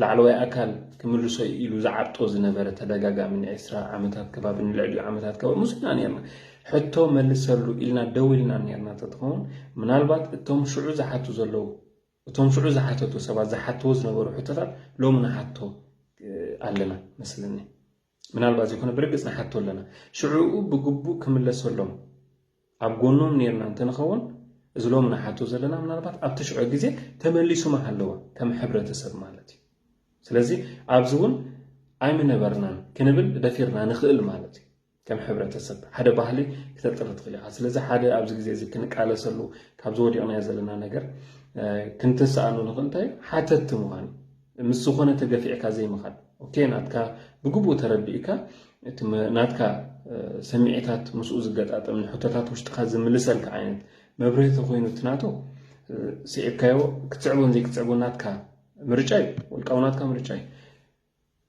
ላዕለዋይ ኣካል ክምልሶ ኢሉ ዝዓብጦ ዝነበረ ተደጋጋሚ ንዒስራ ዓመታት ከባቢ ንልዕሊኡ ዓመታት ከባቢ ምስኡ ኢና ነርና። ሕቶ መልሰሉ ኢልና ደው ኢልና ነርና እንተትኸውን ምናልባት እቶም ሽዑ ዝሓቱ ዘለዉ እቶም ሽዑ ዝሓተቱ ሰባት ዝሓትዎ ዝነበሩ ሕቶታት ሎሚ ንሓቶ ኣለና መስለኒ። ምናልባት ዘይኮነ ብርግፅ ንሓቶ ኣለና። ሽዑኡ ብግቡእ ክምለሰሎም ኣብ ጎኖም ነርና እንተንኸውን እዚ ሎሚ ንሓቶ ዘለና ምናልባት ኣብቲ ሽዑ ግዜ ተመሊሱ ምሃለወ ከም ሕብረተሰብ ማለት እዩ። ስለዚ ኣብዚ እውን ኣይምነበርናን ክንብል ደፊርና ንኽእል ማለት እዩ። ከም ሕብረተሰብ ሓደ ባህሊ ክተጥሪ ትኽእል ኢኻ። ስለዚ ሓደ ኣብዚ ግዜ እዚ ክንቃለሰሉ ካብዚ ወዲቕናዮ ዘለና ነገር ክንትስኣኑ ንኽእል እንታይ ሓተትቲ ምዃን ምስ ዝኾነ ተገፊዕካ ዘይምኻድ። ኦኬ ናትካ ብግቡእ ተረዲእካ እቲ ናትካ ስምዒታት ምስኡ ዝገጣጠም ንሕቶታት ውሽጥካ ዝምልሰልካ ዓይነት መብርህቲ ኮይኑ እቲ ናቱ ስዒብካዮ ክትስዕቦን ዘይክትስዕቦ ናትካ ምርጫ እዩ፣ ውልቃዊ ናትካ ምርጫ እዩ።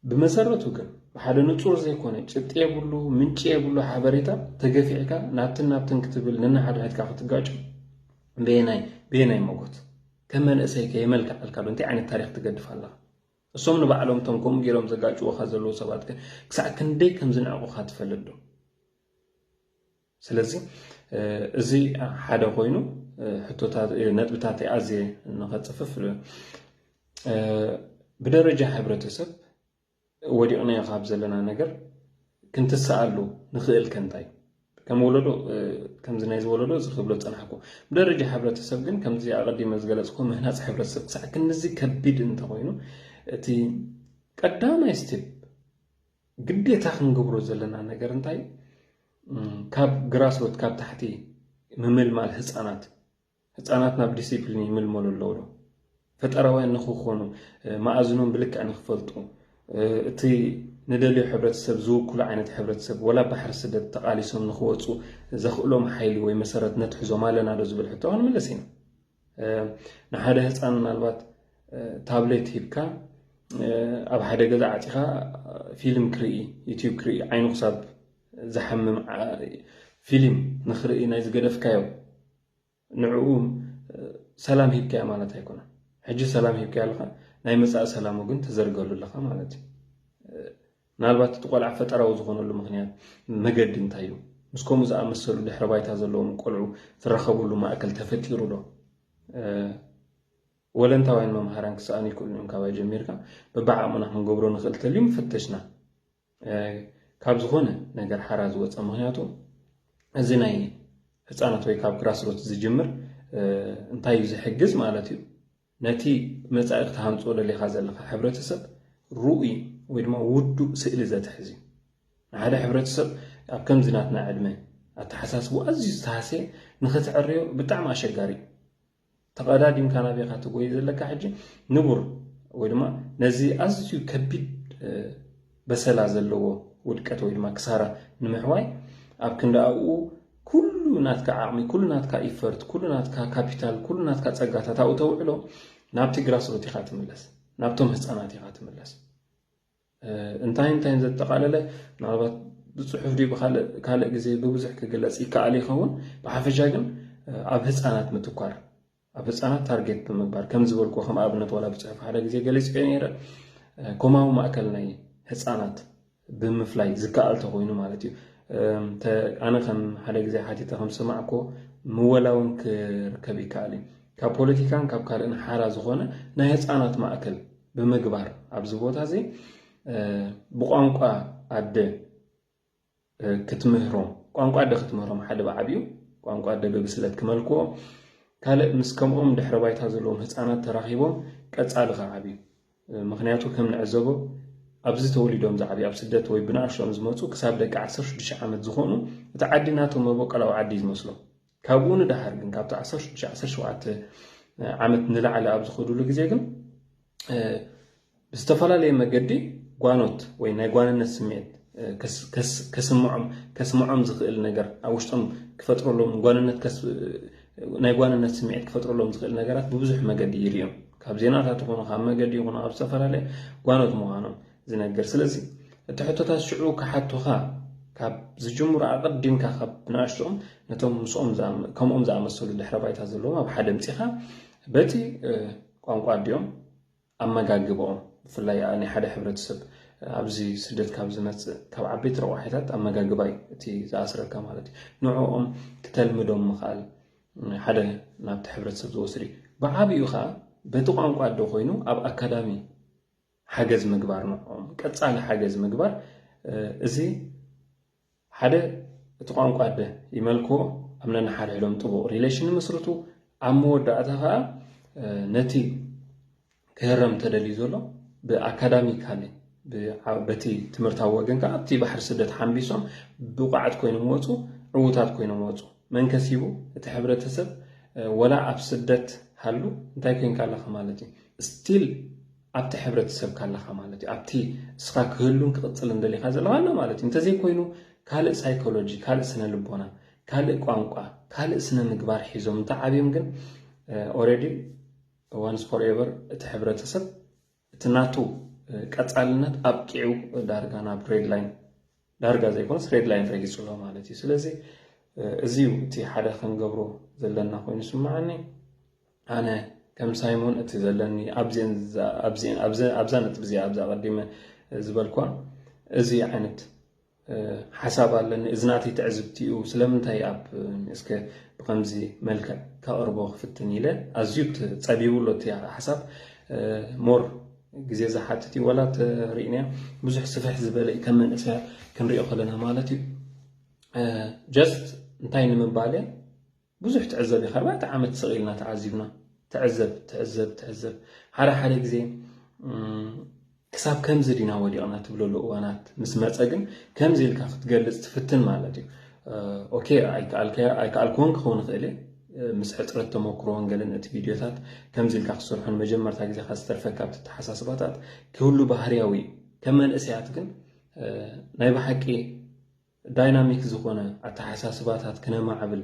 ብመሰረቱ ግን ብሓደ ንጹር ዘይኮነ ጭብጢ የብሉ ምንጪ የብሉ ሓበሬታ ተገፊዕካ ናብትን ናብትን ክትብል ነናሓድሕድካ ክትጋጩ በየናይ በየናይ ሞጎት ከም መንእሰይ ከ የመልክዓልካ ዶ እንታይ ዓይነት ታሪኽ ትገድፍ ኣለኻ? እሶም ንባዕሎም እቶም ከምኡ ገይሮም ዘጋጭዎኻ ዘለዉ ሰባት ከ ክሳዕ ክንደይ ከም ዝንዕቑኻ ትፈልጥ ዶ? ስለዚ እዚ ሓደ ኮይኑ ሕቶታት ነጥብታት ኣዝየ ንኸፅፍፍ ብደረጃ ሕብረተሰብ ወዲቕናዮ ካብ ዘለና ነገር ክንትስኣሉ ንኽእል ከንታይ ከም ወለዶ ከምዚ ናይ ዝወለዶ እዚ ክብሎ ዝፀናሕኩ ብደረጃ ሕብረተሰብ ግን ከምዚ ኣቐዲመ ዝገለፅኩ ምህናፅ ሕብረተሰብ ክሳዕ ክንዚ ከቢድ እንተኮይኑ እቲ ቀዳማይ ስቴፕ ግዴታ ክንገብሮ ዘለና ነገር እንታይ ካብ ግራስሮት ካብ ታሕቲ ምምልማል ህፃናት ህፃናት ናብ ዲሲፕሊን ይምልመሉ ኣለዉ ዶ ፈጠራውያን ንክኾኑ መኣዝኖም ብልክዕ ንክፈልጡ እቲ ንደልዮ ሕብረተሰብ ዝውክሉ ዓይነት ሕብረተሰብ ወላ ባሕሪ ስደት ተቃሊሶም ንክወፁ ዘኽእሎም ሓይሊ ወይ መሰረት ነትሕዞም ኣለና ዶ ዝብል ሕቶ ክንምልስ ኢና። ንሓደ ህፃን ምናልባት ታብሌት ሂብካ ኣብ ሓደ ገዛ ዓፂኻ ፊልም ክርኢ ዩቲዩብ ክርኢ ዓይኑ ክሳብ ዝሓምም ፊልም ንክርኢ ናይ ዝገደፍካዮ ንዕኡ ሰላም ሂብካዮ ማለት ኣይኮነን። ሕጂ ሰላም ሂብካዮ ኣለኻ ናይ መፃኢ ሰላሙ ግን ትዘርገሉ ኣለኻ ማለት እዩ። ምናልባት እቲ ቆልዓ ፈጠራዊ ዝኾነሉ ምኽንያት መገዲ እንታይ እዩ? ምስ ከምኡ ዝኣመሰሉ ድሕረ ባይታ ዘለዎም ቆልዑ ዝረኸብሉ ማእከል ተፈጢሩ ዶ? ወለንታውያን መምሃራን ክሰኣኑ ይክእሉ እዮም። ካባይ ጀሚርካ በብዓቕምና ክንገብሮ ንኽእል ተልዩ ምፈተሽና ካብ ዝኾነ ነገር ሓራ ዝወፀ ምክንያቱ እዚ ናይ ህፃናት ወይ ካብ ግራስሮት ዝጅምር እንታይ እዩ ዝሕግዝ ማለት እዩ ነቲ መፃኢ ክትሃንፅኦ ደሊኻ ዘለካ ሕብረተሰብ ርኡይ ወይ ድማ ውዱእ ስእሊ ዘትሕዝ እዩ። ንሓደ ሕብረተሰብ ኣብ ከምዚ ናትና ዕድመ ኣተሓሳስቡ ኣዝዩ ዝተሃስየ ንክትዕርዮ ብጣዕሚ ኣሸጋሪ እዩ። ተቐዳዲምካ ናበይ ኢኻ ትጎይ ዘለካ ሕጂ ንቡር ወይ ድማ ነዚ ኣዝዩ ከቢድ በሰላ ዘለዎ ውድቀት ወይ ድማ ክሳራ ንምሕዋይ ኣብ ክንዲ ኣብኡ ኩሉ ናትካ ዓቕሚ ኩሉ ናትካ ኢፈርት ኩሉ ናትካ ካፒታል ኩሉ ናትካ ፀጋታት ኣብኡ ተውዕሎ ናብቲ ግራስሩት ኢኻ ትምለስ ናብቶም ህፃናት ኢኻ ትምለስ እንታይ እንታይ ዘጠቓለለ ምናልባት ብፅሑፍ ድዩ ብካልእ ግዜ ብብዙሕ ክግለፅ ይከኣል ይኸውን ብሓፈሻ ግን ኣብ ህፃናት ምትኳር ኣብ ህፃናት ታርጌት ብምግባር ከም ዝበልኩ ከም ኣብነት ዋላ ብፅሑፍ ሓደ ግዜ ገሊፅዮ ነይረ ኮማዊ ማእከል ናይ ህፃናት ብምፍላይ ዝከኣል ተኮይኑ ማለት እዩ ኣነ ከም ሓደ ግዜ ሓቲተ ከም ዝሰማዕኮ ምወላ እውን ክርከብ ይከኣል እዩ ካብ ፖለቲካን ካብ ካልእን ሓራ ዝኾነ ናይ ህፃናት ማእከል ብምግባር ኣብዚ ቦታ እዚ ብቋንቋ ኣደ ክትምህሮም ቋንቋ ኣደ ክትምህሮም ሓደ ብዓብዩ ቋንቋ ኣደ ብብስለት ክመልክዎ ካልእ ምስ ከምኦም ድሕረ ባይታ ዘለዎም ህፃናት ተራኺቦም ቀፃሊ ክዓብዩ ምክንያቱ ከም ንዕዘቦ ኣብዚ ተወሊዶም ዝዓብዩ፣ ኣብ ስደት ወይ ብንኣሽኦም ዝመፁ ክሳብ ደቂ ዓሰርተ ሽዱሽተ ዓመት ዝኾኑ እቲ ዓዲ ናቶም መበቆላዊ ዓዲ እዩ ዝመስሎም። ካብኡ ንደሓር ግን ካብቲ ዓሰርተ ሽዱሽተ ዓሰርተ ሸውዓተ ዓመት ንላዕሊ ኣብ ዝኸዱሉ ግዜ ግን ብዝተፈላለየ መገዲ ጓኖት ወይ ናይ ጓንነት ስምዒት ከስምዖም ከስምዖም ዝኽእል ነገር ኣብ ውሽጦም ክፈጥረሎም ጓንነት ናይ ጓንነት ስምዒት ክፈጥረሎም ዝኽእል ነገራት ብብዙሕ መገዲ ይርእዮም። ካብ ዜናታት ይኹኑ ካብ መገዲ ይኹኑ ኣብ ዝተፈላለየ ጓኖት ምዃኖም ዝነግር። ስለዚ እቲ ሕቶታት ሽዑ ክሓቱኻ ካብ ዝጅምሩ ኣቐዲምካ ካብ ብንኣሽትኦም ነቶም ምስኦም ከምኦም ዝኣመሰሉ ድሕረ ባይታ ዘለዎም ኣብ ሓደ ምፂኻ በቲ ቋንቋ ኣዲኦም ኣመጋግባኦም ብፍላይ ናይ ሓደ ሕብረተሰብ ኣብዚ ስደት ካብ ዝመፅእ ካብ ዓበይቲ ረቋሒታት ኣመጋግባ እዩ እቲ ዝኣስረካ ማለት እዩ። ንዕኦም ክተልምዶም ምኽኣል ሓደ ናብቲ ሕብረተሰብ ዝወስድ እዩ። ብዓብኡ ከዓ በቲ ቋንቋ ኣደ ኮይኑ ኣብ ኣካዳሚ ሓገዝ ምግባር ንዕኦም ቀፃሊ ሓገዝ ምግባር እዚ ሓደ እቲ ቋንቋ ኣደ ይመልክዎ ኣብ ነንሓድሕዶም ጥቡቕ relation ይምስርቱ። ኣብ መወዳእታ ከዓ ነቲ ክህረም ተደልዩ ዘሎ ብኣካዳሚካሊ በቲ ትምህርታዊ ወገን ከዓ ኣብቲ ባሕሪ ስደት ሓንቢሶም ብቑዓት ኮይኖም ወፁ፣ ዕዉታት ኮይኖም ወፁ። መን ከሲቡ? እቲ ሕብረተሰብ። ወላ ኣብ ስደት ሃሉ እንታይ ኮይንካ ኣለኻ ማለት እዩ። ስቲል ኣብቲ ሕብረተሰብ ካለኻ ማለት እዩ። ኣብቲ እስኻ ክህሉን ክቕፅልን ደሊኻ ዘለኻ ኣሎ ማለት እዩ። እንተዘይኮይኑ ካልእ ሳይኮሎጂ፣ ካልእ ስነ ልቦና፣ ካልእ ቋንቋ፣ ካልእ ስነ ምግባር ሒዞም እንተዓብዮም ግን ኦረዲ ዋንስ ፎር ኤቨር እቲ ሕብረተሰብ እቲ ናቱ ቀፃልነት ኣብቂዑ ዳርጋ ናብ ሬድ ላይን ዳርጋ ዘይኮነስ ሬድ ላይን ረጊፁ ኣሎ ማለት እዩ። ስለዚ እዚ እዩ እቲ ሓደ ክንገብሮ ዘለና ኮይኑ ስምዓኒ። ኣነ ከም ሳይሞን እቲ ዘለኒ ኣብዚአን ኣብዚአን ኣብዘ- ኣብዛ ነጥቢ እዚኣ ኣብዛ ቀዲመ ዝበልኳ እዚ ዓይነት ሓሳብ ኣለኒ። እዚ ናተይ ትዕዝብቲ እዩ። ስለምንታይ ኣብ እስከ ብከምዚ መልክዕ ከቕርቦ ክፍትን ኢለ ኣዝዩ ጸቢቡ ኣሎ እቲ ሓሳብ ሞር ግዜ ዝሓትት እዩ። ወላ ተሪእንያ ብዙሕ ስፍሕ ዝበለ እዩ ከም መንእሰያት ክንሪኦ ከለና ማለት እዩ። ጀስት እንታይ ንምባል ብዙሕ ትዕዘብ ኢኻ። ኣርባዕተ ዓመት ስቕ ኢልና ተዓዚብና። ትዕዘብ ትዕዘብ ትዕዘብ ሓደ ሓደ ግዜ ክሳብ ከምዚ ዲና ወዲቕና ትብለሉ እዋናት ምስ መፀ ግን ከምዚ ኢልካ ክትገልፅ ትፍትን ማለት እዩ። ኦኬ ኣይከኣልኩዎን ክኸውን ይኽእል እየ ምስ ሕፅረት ተመክሮን ገለን እቲ ቪድዮታት ከምዚ ኢልካ ክሰርሖን መጀመርታ ግዜኻ ዝተርፈካ ኣብቲ ተሓሳስባታት ክህሉ ባህርያዊ እዩ። ከም መንእሰያት ግን ናይ ብሓቂ ዳይናሚክ ዝኾነ ኣተሓሳስባታት ክነማዕብል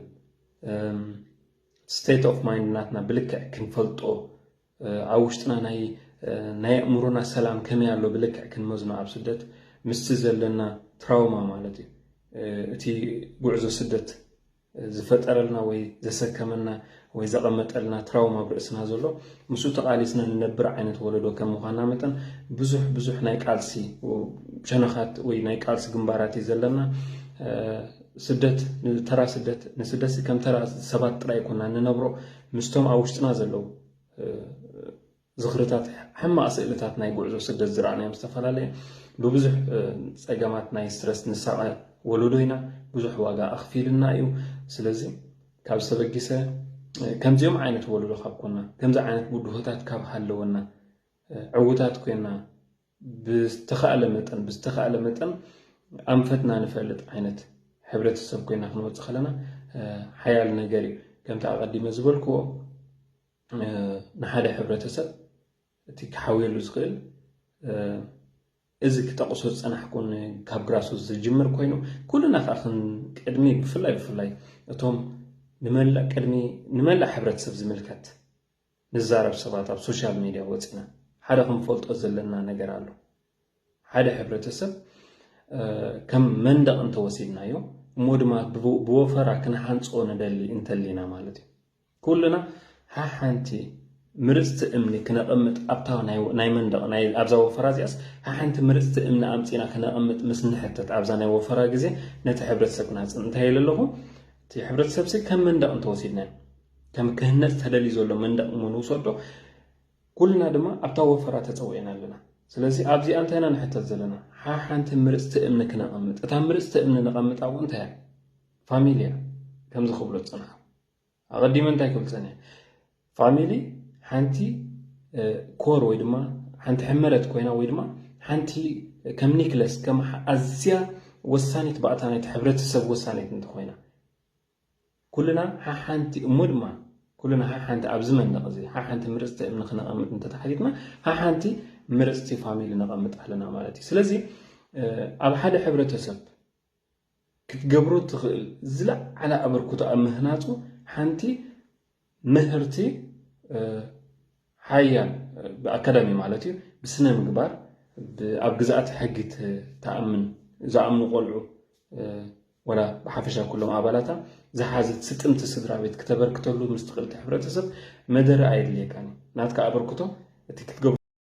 state of mind ናትና ብልክዕ ክንፈልጦ ኣብ ውሽጥና ናይ ናይ ኣእምሮና ሰላም ከመይ ኣሎ ብልክዕ ክንመዝኖ ኣብ ስደት ምስቲ ዘለና ትራውማ ማለት እዩ። እቲ ጉዕዞ ስደት ዝፈጠረልና ወይ ዘሰከመና ወይ ዘቐመጠልና ትራውማ ኣብ ርእስና ዘሎ ምስኡ ተቓሊስና ንነብር ዓይነት ወለዶ ከም ምዃንና መጠን ብዙሕ ብዙሕ ናይ ቃልሲ ሸነኻት ወይ ናይ ቃልሲ ግንባራት እዩ ዘለና። ስደት ንተራ ስደት ንስደት ከም ተራ ሰባት ጥራይ ኮና ንነብሮ ምስቶም ኣብ ውሽጥና ዘለዉ ዝኽርታት ሕማቕ ስእልታት ናይ ጉዕዞ ስደት ዝረኣናዮም ዝተፈላለየ ብብዙሕ ፀገማት ናይ ስትረስ ንሳቐ ወለዶ ኢና። ብዙሕ ዋጋ ኣኽፊልና እዩ። ስለዚ ካብ ዝተበጊሰ ከምዚኦም ዓይነት ወለዶ ካብ ኮና ከምዚ ዓይነት ብድሆታት ካብ ሃለወና ዕዉታት ኮይና ብዝተኻእለ መጠን ብዝተኻእለ መጠን ኣንፈትና ንፈልጥ ዓይነት ሕብረተሰብ ኮይና ክንወፅእ ከለና ሓያል ነገር እዩ። ከምቲ ኣቐዲመ ዝበልክዎ ንሓደ ሕብረተሰብ እቲ ክሓውየሉ ዝኽእል እዚ ክጠቕሶ ዝፀናሕኩን ካብ ግራሱ ዝጅምር ኮይኑ ኩልና ከዓ ቅድሚ ብፍላይ ብፍላይ እቶም ንመላእ ቅድሚ ንመላእ ሕብረተሰብ ዝምልከት ንዛረብ ሰባት ኣብ ሶሻል ሚድያ ወፂና ሓደ ክንፈልጦ ዘለና ነገር ኣሎ። ሓደ ሕብረተሰብ ከም መንደቕ እንተወሲድናዮ እሞ ድማ ብወፈራ ክንሓንፅኦ ንደሊ እንተሊና ማለት እዩ። ኩልና ሓሓንቲ ምርፅቲ እምኒ ክነቐምጥ ኣብታ ናይ መንደቕ ኣብዛ ወፈራ እዚኣስ ሓሓንቲ ምርፅቲ እምኒ ኣምፂና ክነቐምጥ ምስ ንሕተት ኣብዛ ናይ ወፈራ ግዜ ነቲ ሕብረተሰብ ክናፅን እንታይ ኢለ ኣለኹ? እቲ ሕብረተሰብ ሲ ከም መንደቕ እንተወሲድናዮ ከም ክህነፅ ተደልዩ ዘሎ መንደቕ እሞ ንውሰዶ ኩልና ድማ ኣብታ ወፈራ ተፀዊዕና ኣለና። ስለዚ ኣብዚኣ እንታይ ኢና ንሕተት ዘለና? ሓሓንቲ ምርፅቲ እምኒ ክነቐምጥ። እታ ምርፅቲ እምኒ ነቐምጣ እውን እንታይ እያ? ፋሚሊ እያ። ከምዚ ክብሎ ዝፀናሕኩ ኣቐዲመ እንታይ ክብል ፀኒሐ? ፋሚሊ ሓንቲ ኮር ወይ ድማ ሓንቲ ሕመረት ኮይና ወይ ድማ ሓንቲ ከም ኒክለስ፣ ከም ኣዝያ ወሳኒት ባእታ ናይቲ ሕብረተሰብ ወሳኒት እንተኾይና፣ ኩልና ሓሓንቲ እሞ ድማ ኩልና ሓሓንቲ ኣብዚ መንደቕ እዚ ሓሓንቲ ምርፅቲ እምኒ ክነቐምጥ እንተተሓቲትና ሓሓንቲ ምርፅቲ ፋሚሊ ነቐምጥ ኣለና ማለት እዩ። ስለዚ ኣብ ሓደ ሕብረተሰብ ክትገብሮ ትኽእል ዝለዓለ ኣበርክቶ ኣብ ምህናፁ ሓንቲ ምህርቲ ሓያል ብኣካዳሚ ማለት እዩ ብስነ ምግባር ኣብ ግዛኣት ሕጊ ተኣምን ዝኣምኑ ቆልዑ ወላ ብሓፈሻ ኩሎም ኣባላታ ዝሓዘት ስጥምቲ ስድራ ቤት ክተበርክተሉ ምስ ትኽእልቲ ሕብረተሰብ መደረ ኣየድልየካን እዩ። ናትካ ኣበርክቶ እቲ ክትገብሮ